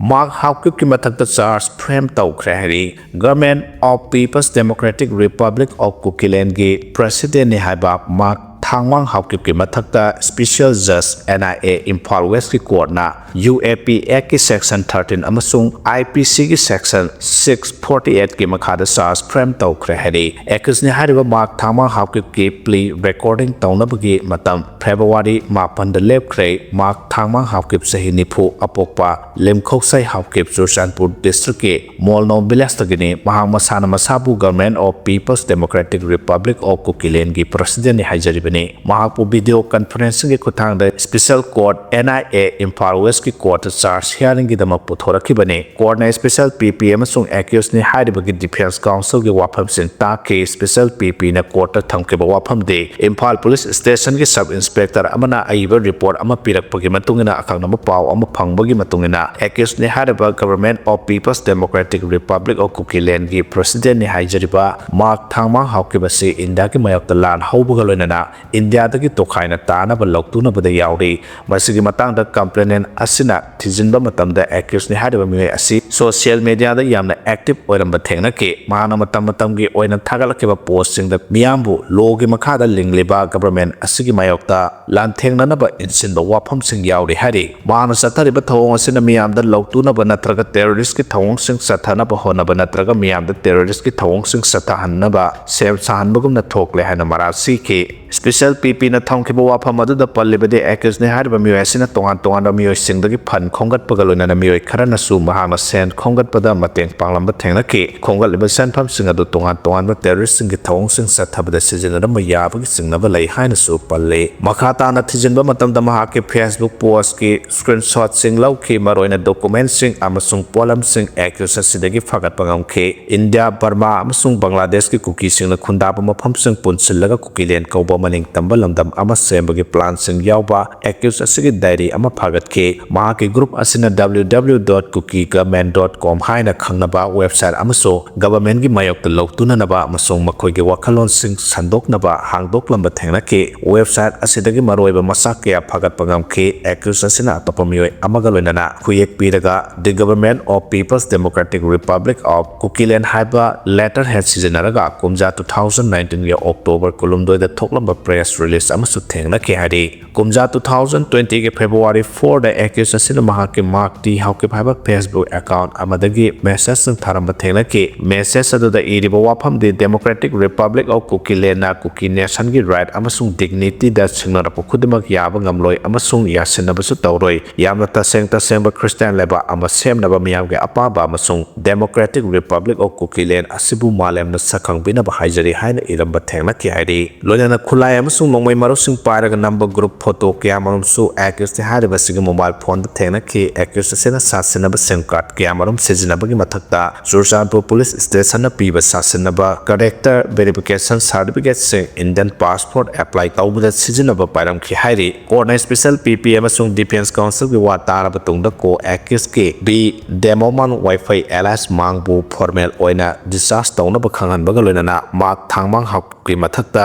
Mark Haokipꯀꯤ ꯃꯊꯛꯇ charge frame ꯇꯧꯈ꯭ꯔꯦ ꯍꯥꯏꯔꯤ꯫ Government of People's Democratic Republic of Kukilandꯒꯤ presidentꯅꯤ ꯍꯥꯏꯕ Mark ꯊꯥꯡꯃꯥꯡ ꯍꯥꯎꯀꯤꯞꯀꯤ ꯃꯊꯛꯇ Special Judge NIA Imphal Westꯀꯤ courtꯅ UAP Actꯀꯤ section thirteen ꯑꯃꯁꯨꯡ IPCꯒꯤ section six forty eightꯀꯤ ꯃꯈꯥꯗ charge frame ꯇꯧꯈ꯭ꯔꯦ ꯍꯥꯏꯔꯤ꯫ Accusedꯅꯤ ꯍꯥꯏꯔꯤꯕ Mark ꯊꯥꯡꯃꯥꯡ ꯍꯥꯎꯀꯤꯞꯀꯤ plea recording ꯇꯧꯅꯕꯒꯤ ꯃꯇꯝ February ꯃꯥꯄꯟꯗ ꯂꯦꯞꯈ꯭ꯔꯦ꯫ Mark ꯊꯥꯡꯃꯥꯡ ꯍꯥꯎꯀꯤꯞ ꯆꯍꯤ ꯅꯤꯐꯨ ꯑꯄꯣꯛꯄ ꯂꯤꯝꯈꯧꯁꯩ ꯍꯥꯎꯀꯤꯞ ꯆꯨꯔꯆꯥꯟꯄꯨꯔ districtꯀꯤ ꯃꯣꯜꯅꯣ villageꯇꯒꯤꯅꯤ꯫ ꯃꯍꯥꯛ ꯃꯁꯥꯅ ꯃꯁꯥꯕꯨ Government of People's Democratic Republic of Kukilandꯒꯤ presidentꯅꯤ ꯍꯥꯏꯖꯔꯤꯕꯅꯤ꯫ ꯃꯍꯥꯛꯄꯨ video conferencingꯒꯤ ꯈꯨꯠꯊꯥꯡꯗ Special Court NIA Imphal Westꯀꯤ courtꯇ charge hearingꯒꯤꯗꯃꯛ ꯄꯨꯊꯣꯔꯛꯈꯤꯕꯅꯤ꯫ Courtꯅ Special PP ꯑꯃꯁꯨꯡ accusedꯅꯤ ꯍꯥꯏꯔꯤꯕꯒꯤ defense counselꯒꯤ ꯋꯥꯐꯝꯁꯤꯡ ꯇꯥꯈꯤ꯫ Special PPꯅ courtꯇ ꯊꯝꯈꯤꯕ ꯋꯥꯐꯝꯗꯤ, Imphal Police Stationꯒꯤ sub inspector ꯑꯃꯅ ꯑꯏꯕ report ꯑꯃ ꯄꯤꯔꯛꯄꯒꯤ ꯃꯇꯨꯡ ꯏꯟꯅ, ꯑꯀꯛꯅꯕ ꯄꯥꯎ ꯑꯃ ꯐꯪꯕꯒꯤ ꯃꯇꯨꯡ ꯏꯟꯅ, accusedꯅꯤ ꯍꯥꯏꯔꯤꯕ Government of People's Democratic Republic of Kukilandꯒꯤ presidentꯅꯤ ꯍꯥꯏꯖꯔꯤꯕ Mark ꯊꯥꯡꯃꯥꯡ Haokip ꯑꯁꯤ ꯏꯟꯗꯤꯌꯥꯒꯤ ꯃꯥꯌꯣꯛꯇ ꯂꯥꯟ ꯍꯧꯕꯒ ꯂꯣꯏꯅꯅ ꯏꯟꯗꯤꯌꯥꯗꯒꯤ ꯇꯣꯈꯥꯏꯅ ꯇꯥꯅꯕ ꯂꯧꯇꯨꯅꯕꯗ ꯌꯥꯎꯔꯤ꯫ ꯃꯁꯤꯒꯤ ꯃꯇꯥꯡꯗ complainant ꯑꯁꯤꯅ ꯊꯤꯖꯤꯟꯕ ꯃꯇꯝꯗ accusedꯅꯤ ꯍꯥꯏꯔꯤꯕ ꯃꯤꯑꯣꯏ ꯑꯁꯤ social mediaꯗ ꯌꯥꯝꯅ active ꯑꯣꯏꯔꯝꯕ ꯊꯦꯡꯅꯈꯤ꯫ ꯃꯍꯥꯛꯅ ꯃꯇꯝ ꯃꯇꯝꯒꯤ ꯑꯣꯏꯅ ꯊꯥꯒꯠꯂꯛꯈꯤꯕ postꯁꯤꯡꯗ ꯃꯤꯌꯥꯝꯕꯨ lawꯒꯤ ꯃꯈꯥꯗ ꯂꯤꯡꯂꯤꯕ government ꯑꯁꯤꯒꯤ ꯃꯥꯌꯣꯛꯇ ꯂꯥꯟꯊꯦꯡꯅꯅꯕ ꯏꯟꯁꯤꯟꯕ ꯋꯥꯐꯝꯁꯤꯡ ꯌꯥꯎꯔꯤ ꯍꯥꯏꯔꯤ꯫ ꯃꯍꯥꯛꯅ ꯆꯠꯊꯔꯤꯕ ꯊꯧꯑꯣꯡ ꯑꯁꯤꯅ ꯃꯤꯌꯥꯝꯗ ꯂꯧꯇꯨꯅꯕ ꯅꯠꯇ꯭ꯔꯒ terroristꯀꯤ ꯊꯧꯑꯣꯡꯁꯤꯡ ꯆꯠꯊꯅꯕ ꯍꯣꯠꯅꯕ ꯅꯠꯇ꯭ꯔꯒ ꯃꯤꯌꯥꯝꯗ terroristꯀꯤ ꯊꯧꯑꯣꯡꯁꯤꯡ ꯆꯠꯊꯍꯟꯅꯕ ꯁꯦꯝ ꯁꯥꯍꯟꯕꯒꯨꯝꯅ ꯊꯣꯛꯂꯦ ꯍꯥꯏꯅ ꯃꯔꯥꯜ ꯁꯤꯈꯤ꯫ Special ꯁꯦꯜ ꯄꯤ ꯄꯤꯅ ꯊꯝꯈꯤꯕ ꯋꯥꯐꯝ ꯑꯗꯨꯗ ꯄꯜꯂꯤꯕꯗꯤ, ꯑꯦꯀ꯭ꯌꯨꯁꯅꯤ ꯍꯥꯏꯔꯤꯕ ꯃꯤꯑꯣꯏ ꯑꯁꯤꯅ ꯇꯣꯉꯥꯟ ꯇꯣꯉꯥꯟꯕ ꯃꯤꯑꯣꯏꯁꯤꯡꯗꯒꯤ ꯐꯟ ꯈꯣꯝꯒꯠꯄꯒ ꯂꯣꯏꯅꯅ ꯃꯤꯑꯣꯏ ꯈꯔꯅꯁꯨ ꯃꯍꯥꯛꯅ ꯁꯦꯟ ꯈꯣꯝꯒꯠꯄꯗ ꯃꯇꯦꯡ ꯄꯥꯡꯂꯝꯕ ꯊꯦꯡꯅꯈꯤ꯫ ꯈꯣꯝꯒꯠꯂꯤꯕ ꯁꯦꯟꯐꯝꯁꯤꯡ ꯑꯗꯨ ꯇꯣꯉꯥꯟ ꯇꯣꯉꯥꯟꯕ ꯇꯦꯔꯣꯔꯤꯁ꯭ꯠꯁꯤꯡꯒꯤ ꯊꯧꯑꯣꯡꯁꯤꯡ ꯆꯠꯊꯕꯗ ꯁꯤꯖꯤꯟꯅꯔꯝꯕ ꯌꯥꯕꯒꯤ ꯆꯤꯡꯅꯕ ꯂꯩ ꯍꯥꯏꯅꯁꯨ ꯄꯜꯂꯤ꯫ ꯃꯈꯥ ꯇꯥꯅ ꯊꯤꯖꯤꯟꯕ ꯃꯇꯝꯗ ꯃꯍꯥꯛꯀꯤ Facebook ꯄꯣꯁ꯭ꯠꯀꯤ ꯁ꯭ꯀꯔꯤꯟꯁꯣꯠꯁꯤꯡ ꯂꯧꯈꯤ, ꯃꯔꯨꯑꯣꯏꯅ ꯗꯣꯀꯨꯃꯦꯟꯠꯁꯤꯡ ꯑꯃꯁꯨꯡ ꯄꯣꯠꯂꯝꯁꯤꯡ ꯑꯦꯀ꯭ꯌꯨꯁ ꯑꯁꯤꯗꯒꯤ ꯐꯥꯒꯠꯄ ꯉꯝꯈꯤ꯫ ꯏꯟꯗꯤꯌꯥ, ꯕꯔꯃꯥ ꯑꯃꯁꯨꯡ ꯕꯪꯒ꯭ꯂꯥꯗꯦꯁꯀꯤ ꯀꯨꯀꯤꯁꯤꯡꯅ ꯈꯨꯟꯗꯥꯕ ꯃꯐꯝꯁꯤꯡ ꯄꯨꯟꯁꯤꯜꯂꯒ ꯀꯨꯀꯤꯂꯦꯟ ꯀꯧꯕ ꯃꯅꯤꯡ ꯇꯝꯕ ꯂꯝꯗꯝ ꯑꯃ ꯁꯦꯝꯕꯒꯤ ꯄ꯭ꯂꯥꯟꯁꯤꯡ ꯌꯥꯎꯕ ꯑꯦꯀ꯭ꯌꯨꯁ ꯑꯁꯤꯒꯤ ꯗꯥꯏꯔꯤ ꯑꯃ ꯐꯥꯒꯠꯈꯤ꯫ ꯃꯍꯥꯛꯀꯤ ꯒ꯭ꯔꯨꯞ ꯑꯁꯤꯅ W W W dot kuki government dot com ꯍꯥꯏꯅ ꯈꯪꯅꯕ ꯋꯦꯕꯁꯥꯏꯠ ꯑꯃꯁꯨ ꯒꯚꯔꯟꯃꯦꯟꯠꯀꯤ ꯃꯥꯌꯣꯛꯇ ꯂꯧꯇꯨꯅꯅꯕ ꯑꯃꯁꯨꯡ ꯃꯈꯣꯏꯒꯤ ꯋꯥꯈꯜꯂꯣꯟꯁꯤꯡ ꯁꯟꯗꯣꯛꯅꯕ ꯍꯥꯡꯗꯣꯛꯂꯝꯕ ꯊꯦꯡꯅꯈꯤ꯫ ꯋꯦꯕꯁꯥꯏꯠ ꯑꯁꯤꯗꯒꯤ ꯃꯔꯨꯑꯣꯏꯕ ꯃꯆꯥꯛ ꯀꯌꯥ ꯐꯥꯒꯠꯄ ꯉꯝꯈꯤ꯫ ꯑꯦꯀ꯭ꯌꯨꯁ ꯑꯁꯤꯅ ꯑꯇꯣꯞꯄ ꯃꯤꯑꯣꯏ ꯑꯃꯒ ꯂꯣꯏꯅꯅ ꯈꯨꯌꯦꯛ ꯄꯤꯔꯒ The Government of People's Democratic Republic of Kukiland ꯍꯥꯏꯕ ꯂꯦꯇꯔ ꯍꯦꯗ ꯁꯤꯖꯤꯟꯅꯔꯒ ꯀꯨꯝꯖꯥ two thousand nineteenꯒꯤ ꯑꯣꯛꯇꯣꯕꯔ ꯀꯨꯟꯍꯨꯝꯗꯣꯏꯗ ꯊꯣꯛꯂꯝꯕ ꯄ꯭ꯔꯦꯁ ꯔꯤꯂꯤꯖ ꯑꯃꯁꯨ ꯊꯦꯡꯅꯈꯤ ꯍꯥꯏꯔꯤ꯫ ꯀꯨꯝꯖꯥ two thousand twentyꯒꯤ February fourꯗ ꯑꯦꯀ꯭ꯌꯨꯁ ꯑꯁꯤꯅ ꯃꯍꯥꯛꯀꯤ ꯃꯥꯔꯛ ꯇꯤ ꯍꯥꯎꯀꯤꯞ ꯍꯥꯏꯕ Facebook ꯑꯦꯀꯥꯎꯟꯠ ꯑꯃꯗꯒꯤ ꯃꯦꯁꯦꯖꯁꯤꯡ ꯊꯥꯔꯝꯕ ꯊꯦꯡꯅꯈꯤ꯫ ꯃꯦꯁꯦꯖ ꯑꯗꯨꯗ ꯏꯔꯤꯕ ꯋꯥꯐꯝꯗꯤ, Democratic Republic of Kukilandꯅ ꯀꯨꯀꯤ ꯅꯦꯁꯟꯒꯤ ꯔꯥꯏꯠ ꯑꯃꯁꯨꯡ ꯗꯤꯒꯅꯤꯇꯤꯗ ꯁꯤꯡꯅꯔꯛꯄ ꯈꯨꯗꯤꯡꯃꯛ ꯌꯥꯕ ꯉꯝꯂꯣꯏ ꯑꯃꯁꯨꯡ ꯌꯥꯁꯤꯟꯅꯕꯁꯨ ꯇꯧꯔꯣꯏ꯫ ꯌꯥꯝꯅ ꯇꯁꯦꯡ ꯇꯁꯦꯡꯕ ꯈ꯭ꯔꯤꯁꯇꯤꯌꯥꯟ ꯂꯩꯕꯥꯛ ꯑꯃ ꯁꯦꯝꯅꯕ ꯃꯤꯌꯥꯝꯒꯤ ꯑꯄꯥꯝꯕ ꯑꯃꯁꯨꯡ Democratic Republic of Kukiland ꯑꯁꯤꯕꯨ ꯃꯥꯂꯦꯝꯅ ꯁꯛꯈꯪꯕꯤꯅꯕ ꯍꯥꯏꯖꯔꯤ ꯍꯥꯏꯅ ꯏꯔꯝꯕ ꯊꯦꯡꯅꯈꯤ ꯍꯥꯏꯔꯤ꯫ ꯂꯣꯏꯅꯅ ꯈꯨꯠꯂꯥꯏ ꯑꯃꯁꯨꯡ ꯅꯣꯡꯃꯩ ꯃꯔꯨꯁꯤꯡ ꯄꯥꯏꯔꯒ ꯅꯝꯕ ꯒ꯭ꯔꯨꯞ ꯐꯣꯇꯣ ꯀꯌꯥꯃꯔꯨꯝꯁꯨ ꯑꯦꯀ꯭ꯌꯨꯁꯅꯤ ꯍꯥꯏꯔꯤꯕ ꯑꯁꯤꯒꯤ ꯃꯣꯕꯥꯏꯜ ꯐꯣꯟꯗ ꯊꯦꯡꯅꯈꯤ꯫ ꯑꯦꯀ꯭ꯌꯨꯁ ꯑꯁꯤꯅ ꯁꯥꯁꯤꯟꯅꯕ ꯁꯤꯝ ꯀꯥꯔꯗ ꯀꯌꯥꯃꯔꯨꯝ ꯁꯤꯖꯤꯟꯅꯕꯒꯤ ꯃꯊꯛꯇ ꯆꯨꯔꯆꯥꯟꯄꯨꯔ ꯄꯨꯂꯤꯁ ꯁ꯭ꯇꯦꯁꯟꯅ ꯄꯤꯕ ꯁꯥꯁꯤꯟꯅꯕ ꯀꯦꯔꯦꯛꯇꯔ ꯚꯦꯔꯤꯐꯤꯀꯦꯁꯟ ꯁꯥꯔꯇꯤꯐꯤꯀꯦꯠꯁꯤꯡ ꯏꯟꯗꯤꯌꯟ ꯄꯥꯁꯄꯣꯔꯠ ꯑꯦꯄ꯭ꯂꯥꯏ ꯇꯧꯕꯗ ꯁꯤꯖꯤꯟꯅꯕ ꯄꯥꯏꯔꯝꯈꯤ ꯍꯥꯏꯔꯤ꯫ ꯀꯣꯔꯠꯅ ꯁ꯭ꯄꯦꯁꯦꯜ ꯄꯤ ꯄꯤ ꯑꯃꯁꯨꯡ ꯗꯤꯐꯦꯟꯁ ꯀꯥꯎꯟꯁꯤꯜꯒꯤ ꯋꯥ ꯇꯥꯔꯕ ꯇꯨꯡꯗ ꯀꯣ ꯑꯦꯀ꯭ꯌꯨꯁꯀꯤ ꯕꯤ ꯗꯦꯃꯣꯃꯥꯟ ꯋꯥꯏꯐꯩ ꯑꯦꯂꯥꯏꯁ ꯃꯥꯡꯕꯨ ꯐꯣꯔꯃꯦꯜ ꯑꯣꯏꯅ ꯗꯤꯁꯆꯥꯔꯖ ꯇꯧꯅꯕ ꯈꯪꯍꯟꯕꯒ ꯂꯣꯏꯅꯅ ꯃꯥꯔꯛ ꯊꯥꯡꯃꯥꯡ ꯍꯥꯎꯀꯤ ꯃꯊꯛꯇ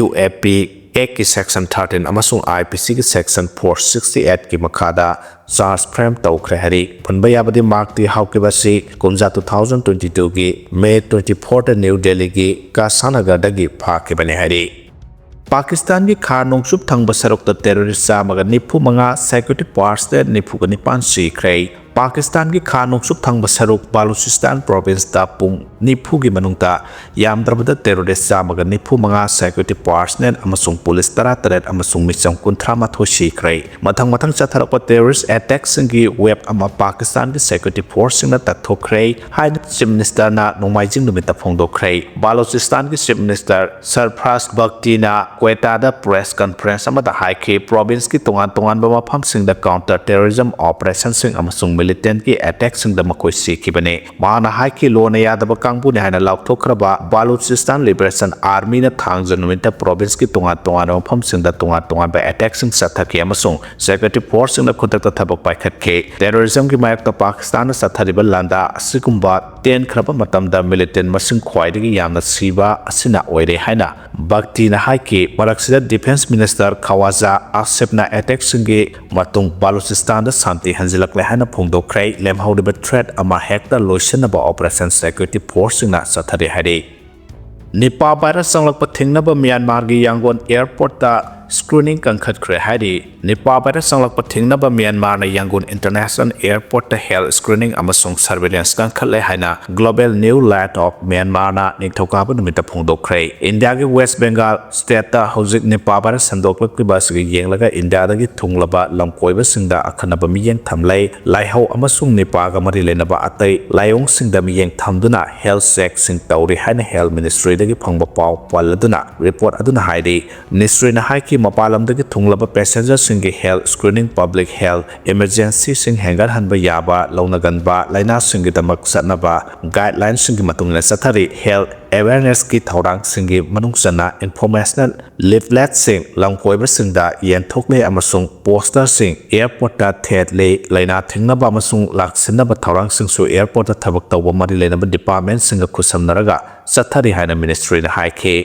U A P Actꯀꯤ section thirteen ꯑꯃꯁꯨꯡ I P Cꯒꯤ section four sixty eightꯀꯤ ꯃꯈꯥꯗ ꯆꯥꯔꯖ ꯐ꯭ꯔꯦꯝ ꯇꯧꯈ꯭ꯔꯦ ꯍꯥꯏꯔꯤ꯫ ꯄꯟꯕ ꯌꯥꯕꯗꯤ, ꯃꯥꯔꯛ ꯇꯤ ꯍꯥꯎꯀꯤꯞ ꯑꯁꯤ ꯀꯨꯝꯖꯥ two thousand twenty twoꯒꯤ May twenty fourth new ꯗꯦꯜꯂꯤꯒꯤ ꯀꯥꯁꯥꯅꯒꯔꯗꯒꯤ ꯐꯥꯈꯤꯕꯅꯤ ꯍꯥꯏꯔꯤ꯫ ꯄꯥꯀꯤꯁꯇꯥꯟꯒꯤ ꯈꯥ ꯅꯣꯡꯆꯨꯞ ꯊꯪꯕ ꯁꯔꯨꯛꯇ ꯇꯦꯔꯣꯔꯤꯁ ꯆꯥꯝꯃꯒ ꯅꯤꯐꯨ ꯃꯉꯥ, security forceꯇ ꯅꯤꯐꯨꯒ ꯅꯤꯄꯥꯟ ꯁꯤꯈ꯭ꯔꯦ꯫ ꯄꯥꯀꯤꯁꯇꯥꯟꯒꯤ ꯈꯥ ꯅꯣꯡꯆꯨꯞ ꯊꯪꯕ ꯁꯔꯨꯛ ꯕꯥꯂꯨꯆꯤꯁꯇꯥꯟ ꯄ꯭ꯔꯣꯚꯤꯟꯁꯇ ꯄꯨꯡ ꯅꯤꯐꯨꯒꯤ ꯃꯅꯨꯡꯗ ꯌꯥꯝꯗ꯭ꯔꯕꯗ ꯇꯦꯔꯣꯔꯤꯁ ꯆꯥꯝꯃꯒ ꯅꯤꯐꯨ ꯃꯉꯥ, ꯁꯦꯀ꯭ꯌꯨꯔꯤꯇꯤ ꯄꯥꯔꯁꯅꯦꯜ ꯑꯃꯁꯨꯡ ꯄꯨꯂꯤꯁ ꯇꯔꯥꯇꯔꯦꯠ ꯑꯃꯁꯨꯡ ꯃꯤꯆꯝ ꯀꯨꯟꯊ꯭ꯔꯥ ꯃꯥꯊꯣꯏ ꯁꯤꯈ꯭ꯔꯦ꯫ ꯃꯊꯪ ꯃꯊꯪ ꯆꯠꯊꯔꯛꯄ ꯇꯦꯔꯣꯔꯤꯁ ꯑꯦꯇꯦꯛꯁꯤꯡꯒꯤ ꯋꯦꯕ ꯑꯃ ꯄꯥꯀꯤꯁꯇꯥꯟꯒꯤ ꯁꯦꯀ꯭ꯌꯨꯔꯤꯇꯤ ꯐꯣꯔꯁꯁꯤꯡꯅ ꯇꯛꯊꯣꯛꯈ꯭ꯔꯦ ꯍꯥꯏꯅ ꯆꯤꯐ ꯃꯤꯅꯤꯁꯇꯔꯅ ꯅꯣꯡꯃꯥꯏꯖꯤꯡ ꯅꯨꯃꯤꯠꯇ ꯐꯣꯡꯗꯣꯛꯈ꯭ꯔꯦ꯫ ꯕꯥꯂꯨꯆꯤꯁꯇꯥꯟꯒꯤ ꯆꯤꯐ ꯃꯤꯅꯤꯁꯇꯔ ꯁꯔꯐ꯭ꯔꯥꯖ ꯕꯛꯇꯤꯅ ꯀ꯭ꯋꯦꯇꯥꯗ ꯄ꯭ꯔꯦꯁ ꯀꯟꯐꯔꯦꯟꯁ ꯑꯃꯗ ꯍꯥꯏꯈꯤ, ꯄ꯭ꯔꯣꯚꯤꯟꯁꯀꯤ ꯇꯣꯉꯥꯟ ꯇꯣꯉꯥꯟꯕ ꯃꯐꯝꯁꯤꯡꯗ ꯀꯥꯎꯟꯇꯔ ꯇꯦꯔꯣꯔꯤꯖꯝ ꯑꯣꯄꯔꯦꯁꯟꯁꯤꯡ ꯑꯃꯁꯨꯡ ꯃꯤꯂꯤꯇꯦꯟꯠꯀꯤ ꯑꯦꯇꯦꯛꯁꯤꯡꯗ ꯃꯈꯣꯏ ꯁꯤꯈꯤꯕꯅꯤ꯫ ꯃꯍꯥꯛꯅ ꯍꯥꯏꯈꯤ, ꯂꯣꯟꯅ ꯌꯥꯗꯕ ꯀꯥꯡꯕꯨꯅꯤ ꯍꯥꯏꯅ ꯂꯥꯎꯊꯣꯛꯈ꯭ꯔꯕ ꯕꯥꯂꯨꯆꯤꯁꯇꯥꯟ ꯂꯤꯕꯔꯦꯁꯟ ꯑꯥꯔꯃꯤꯅ ꯊꯥꯡꯖ ꯅꯨꯃꯤꯠꯇ ꯄ꯭ꯔꯣꯚꯤꯟꯁꯀꯤ ꯇꯣꯉꯥꯟ ꯇꯣꯉꯥꯟꯕ ꯃꯐꯝꯁꯤꯡꯗ ꯇꯣꯉꯥꯟ ꯇꯣꯉꯥꯟꯕ ꯑꯦꯇꯦꯛꯁꯤꯡ ꯆꯠꯊꯈꯤ ꯑꯃꯁꯨꯡ ꯁꯦꯀ꯭ꯌꯨꯔꯤꯇꯤ ꯐꯣꯔꯁꯁꯤꯡꯅ ꯈꯨꯗꯛꯇ ꯊꯕꯛ ꯄꯥꯏꯈꯠꯈꯤ꯫ ꯇꯦꯔꯣꯔꯤꯖꯝꯒꯤ ꯃꯥꯌꯣꯛꯇ ꯄꯥꯀꯤꯁꯇꯥꯟꯅ ꯆꯠꯊꯔꯤꯕ ꯂꯥꯟꯗꯥ ꯑꯁꯤꯒꯨꯝꯕ ꯇꯦꯟꯈ꯭ꯔꯕ ꯃꯇꯝꯗ ꯃꯤꯂꯤꯇꯦꯟꯠ ꯃꯁꯤꯡ ꯈ꯭ꯋꯥꯏꯗꯒꯤ ꯌꯥꯝꯅ ꯁꯤꯕ ꯑꯁꯤꯅ ꯑꯣꯏꯔꯦ ꯍꯥꯏꯅ ꯕꯛꯇꯤꯅ ꯍꯥꯏꯈꯤ꯫ ꯃꯔꯛꯁꯤꯗ ꯗꯤꯐꯦꯟꯁ ꯃꯤꯅꯤꯁꯇꯔ ꯈꯋꯥꯖꯥ ꯑꯁꯤꯐꯅ ꯑꯦꯇꯦꯛꯁꯤꯡꯒꯤ ꯃꯇꯨꯡ ꯕꯥꯂꯨꯆꯤꯁꯇꯥꯟꯗ ꯁꯥꯟꯇꯤ ꯍꯟꯖꯤꯜꯂꯛꯂꯦ ꯍꯥꯏꯅ ꯐꯣꯡꯗꯣꯛꯈ꯭ꯔꯦ꯫ ꯂꯦꯝꯍꯧꯔꯤꯕ ꯊ꯭ꯔꯦꯠ ꯑꯃ ꯍꯦꯛꯇ ꯂꯣꯏꯁꯤꯟꯅꯕ ꯑꯣꯄꯔꯦꯁꯟ ꯁꯦꯀ꯭ꯌꯨꯔꯤꯇꯤ ꯐꯣꯔꯁꯁꯤꯡꯅ ꯆꯠꯊꯔꯤ ꯍꯥꯏꯔꯤ꯫ ꯅꯤꯄꯥ ꯚꯥꯏꯔꯁ ꯆꯪꯂꯛꯄ ꯊꯤꯡꯅꯕ ꯃ꯭ꯌꯥꯟꯃꯥꯔꯒꯤ ꯌꯥꯡꯒꯣꯟ ꯑꯦꯌꯔꯄꯣꯔꯠꯇ ꯁ꯭ꯀ꯭ꯔꯤꯅꯤꯡ ꯀꯟꯈꯠꯈ꯭ꯔꯦ ꯍꯥꯏꯔꯤ꯫ ꯅꯤꯄꯥ ꯚꯥꯏꯔꯁ ꯆꯪꯂꯛꯄ ꯊꯤꯡꯅꯕ ꯃ꯭ꯌꯥꯟꯃꯥꯔꯅ ꯌꯥꯡꯒꯣꯟ ꯏꯟꯇꯔꯅꯦꯁꯅꯦꯜ ꯑꯦꯌꯔꯄꯣꯔꯠꯇ ꯍꯦꯜꯊ ꯁ꯭ꯀ꯭ꯔꯤꯅꯤꯡ ꯑꯃꯁꯨꯡ ꯁꯔꯚꯤꯂꯦꯟꯁ ꯀꯟꯈꯠꯂꯦ ꯍꯥꯏꯅ ꯒ꯭ꯂꯣꯕꯦꯜ ꯅ꯭ꯌꯨ ꯂꯥꯏꯠ ꯑꯣꯐ ꯃ꯭ꯌꯥꯟꯃꯥꯔꯅ ꯅꯤꯡꯊꯧꯀꯥꯕ ꯅꯨꯃꯤꯠꯇ ꯐꯣꯡꯗꯣꯛꯈ꯭ꯔꯦ꯫ ꯏꯟꯗꯤꯌꯥꯒꯤ ꯋꯦꯁ ꯕꯦꯡꯒꯥꯜ ꯁ꯭ꯇꯦꯠꯇ ꯍꯧꯖꯤꯛ ꯅꯤꯄꯥ ꯚꯥꯏꯔꯁ ꯁꯟꯗꯣꯛꯂꯛꯂꯤꯕ ꯑꯁꯤꯒ ꯌꯦꯡꯂꯒ ꯏꯟꯗꯤꯌꯥꯗꯒꯤ ꯊꯨꯡꯂꯕ ꯂꯝꯀꯣꯏꯕꯁꯤꯡꯗ ꯑꯈꯟꯅꯕ ꯃꯤꯠꯌꯦꯡ ꯊꯝꯂꯦ꯫ ꯂꯥꯏꯍꯧ ꯑꯃꯁꯨꯡ ꯅꯤꯄꯥꯒ ꯃꯔꯤ ꯂꯩꯅꯕ ꯑꯇꯩ ꯂꯥꯏꯑꯣꯡꯁꯤꯡꯗ ꯃꯤꯠꯌꯦꯡ ꯊꯝꯗꯨꯅ ꯍꯦꯜꯊ ꯆꯦꯛꯁꯤꯡ ꯇꯧꯔꯤ ꯍꯥꯏꯅ ꯍꯦꯜꯊ ꯃꯤꯅꯤꯁꯇ꯭ꯔꯤꯗꯒꯤ ꯐꯪꯕ ꯄꯥꯎ ꯄꯜꯂꯗꯨꯅ ꯔꯤꯄꯣꯔꯠ ꯑꯗꯨꯅ ꯍꯥꯏꯔꯤ꯫ ꯃꯤꯅꯤꯁꯇ꯭ꯔꯤꯅ ꯍꯥꯏꯈꯤ, ꯃꯄꯥꯟ ꯂꯝꯗꯒꯤ ꯊꯨꯡꯂꯕ ꯄꯦꯁꯦꯟꯖꯔꯁꯤꯡꯒꯤ ꯍꯦꯜꯊ ꯁ꯭ꯀ꯭ꯔꯤꯅꯤꯡ, ꯄꯕ꯭ꯂꯤꯛ ꯍꯦꯜꯊ ꯏꯃꯔꯖꯦꯟꯁꯤꯁꯤꯡ ꯍꯦꯟꯒꯠꯍꯟꯕ ꯌꯥꯕ ꯂꯧꯅꯒꯟꯕ ꯂꯥꯏꯅꯥꯁꯤꯡꯒꯤꯗꯃꯛ ꯆꯠꯅꯕ ꯒꯥꯏꯗꯂꯥꯏꯟꯁꯤꯡꯒꯤ ꯃꯇꯨꯡ ꯏꯟꯅ ꯆꯠꯊꯔꯤ꯫ ꯍꯦꯜꯊ ꯑꯦꯋꯦꯌꯔꯅꯦꯁꯀꯤ ꯊꯧꯔꯥꯡꯁꯤꯡꯒꯤ ꯃꯅꯨꯡ ꯆꯟꯅ ꯏꯟꯐꯣꯔꯃꯦꯁꯅꯦꯜ ꯂꯤꯐꯂꯦꯠꯁꯤꯡ ꯂꯝꯀꯣꯏꯕꯁꯤꯡꯗ ꯌꯦꯟꯊꯣꯛꯂꯦ ꯑꯃꯁꯨꯡ ꯄꯣꯁꯇꯔꯁꯤꯡ ꯑꯦꯌꯔꯄꯣꯔꯠꯇ ꯊꯦꯠꯂꯦ꯫ ꯂꯥꯏꯅꯥ ꯊꯤꯡꯅꯕ ꯑꯃꯁꯨꯡ ꯂꯥꯛꯁꯤꯟꯅꯕ ꯊꯧꯔꯥꯡꯁꯤꯡꯁꯨ ꯑꯦꯌꯔꯄꯣꯔꯠꯇ ꯊꯕꯛ ꯇꯧꯕ ꯃꯔꯤ ꯂꯩꯅꯕ ꯗꯤꯄꯥꯔꯠꯃꯦꯟꯠꯁꯤꯡꯒ ꯈꯨꯠꯁꯝꯅꯔꯒ ꯆꯠꯊꯔꯤ ꯍꯥꯏꯅ ꯃꯤꯅꯤꯁꯇ꯭ꯔꯤꯅ ꯍꯥꯏꯈꯤ꯫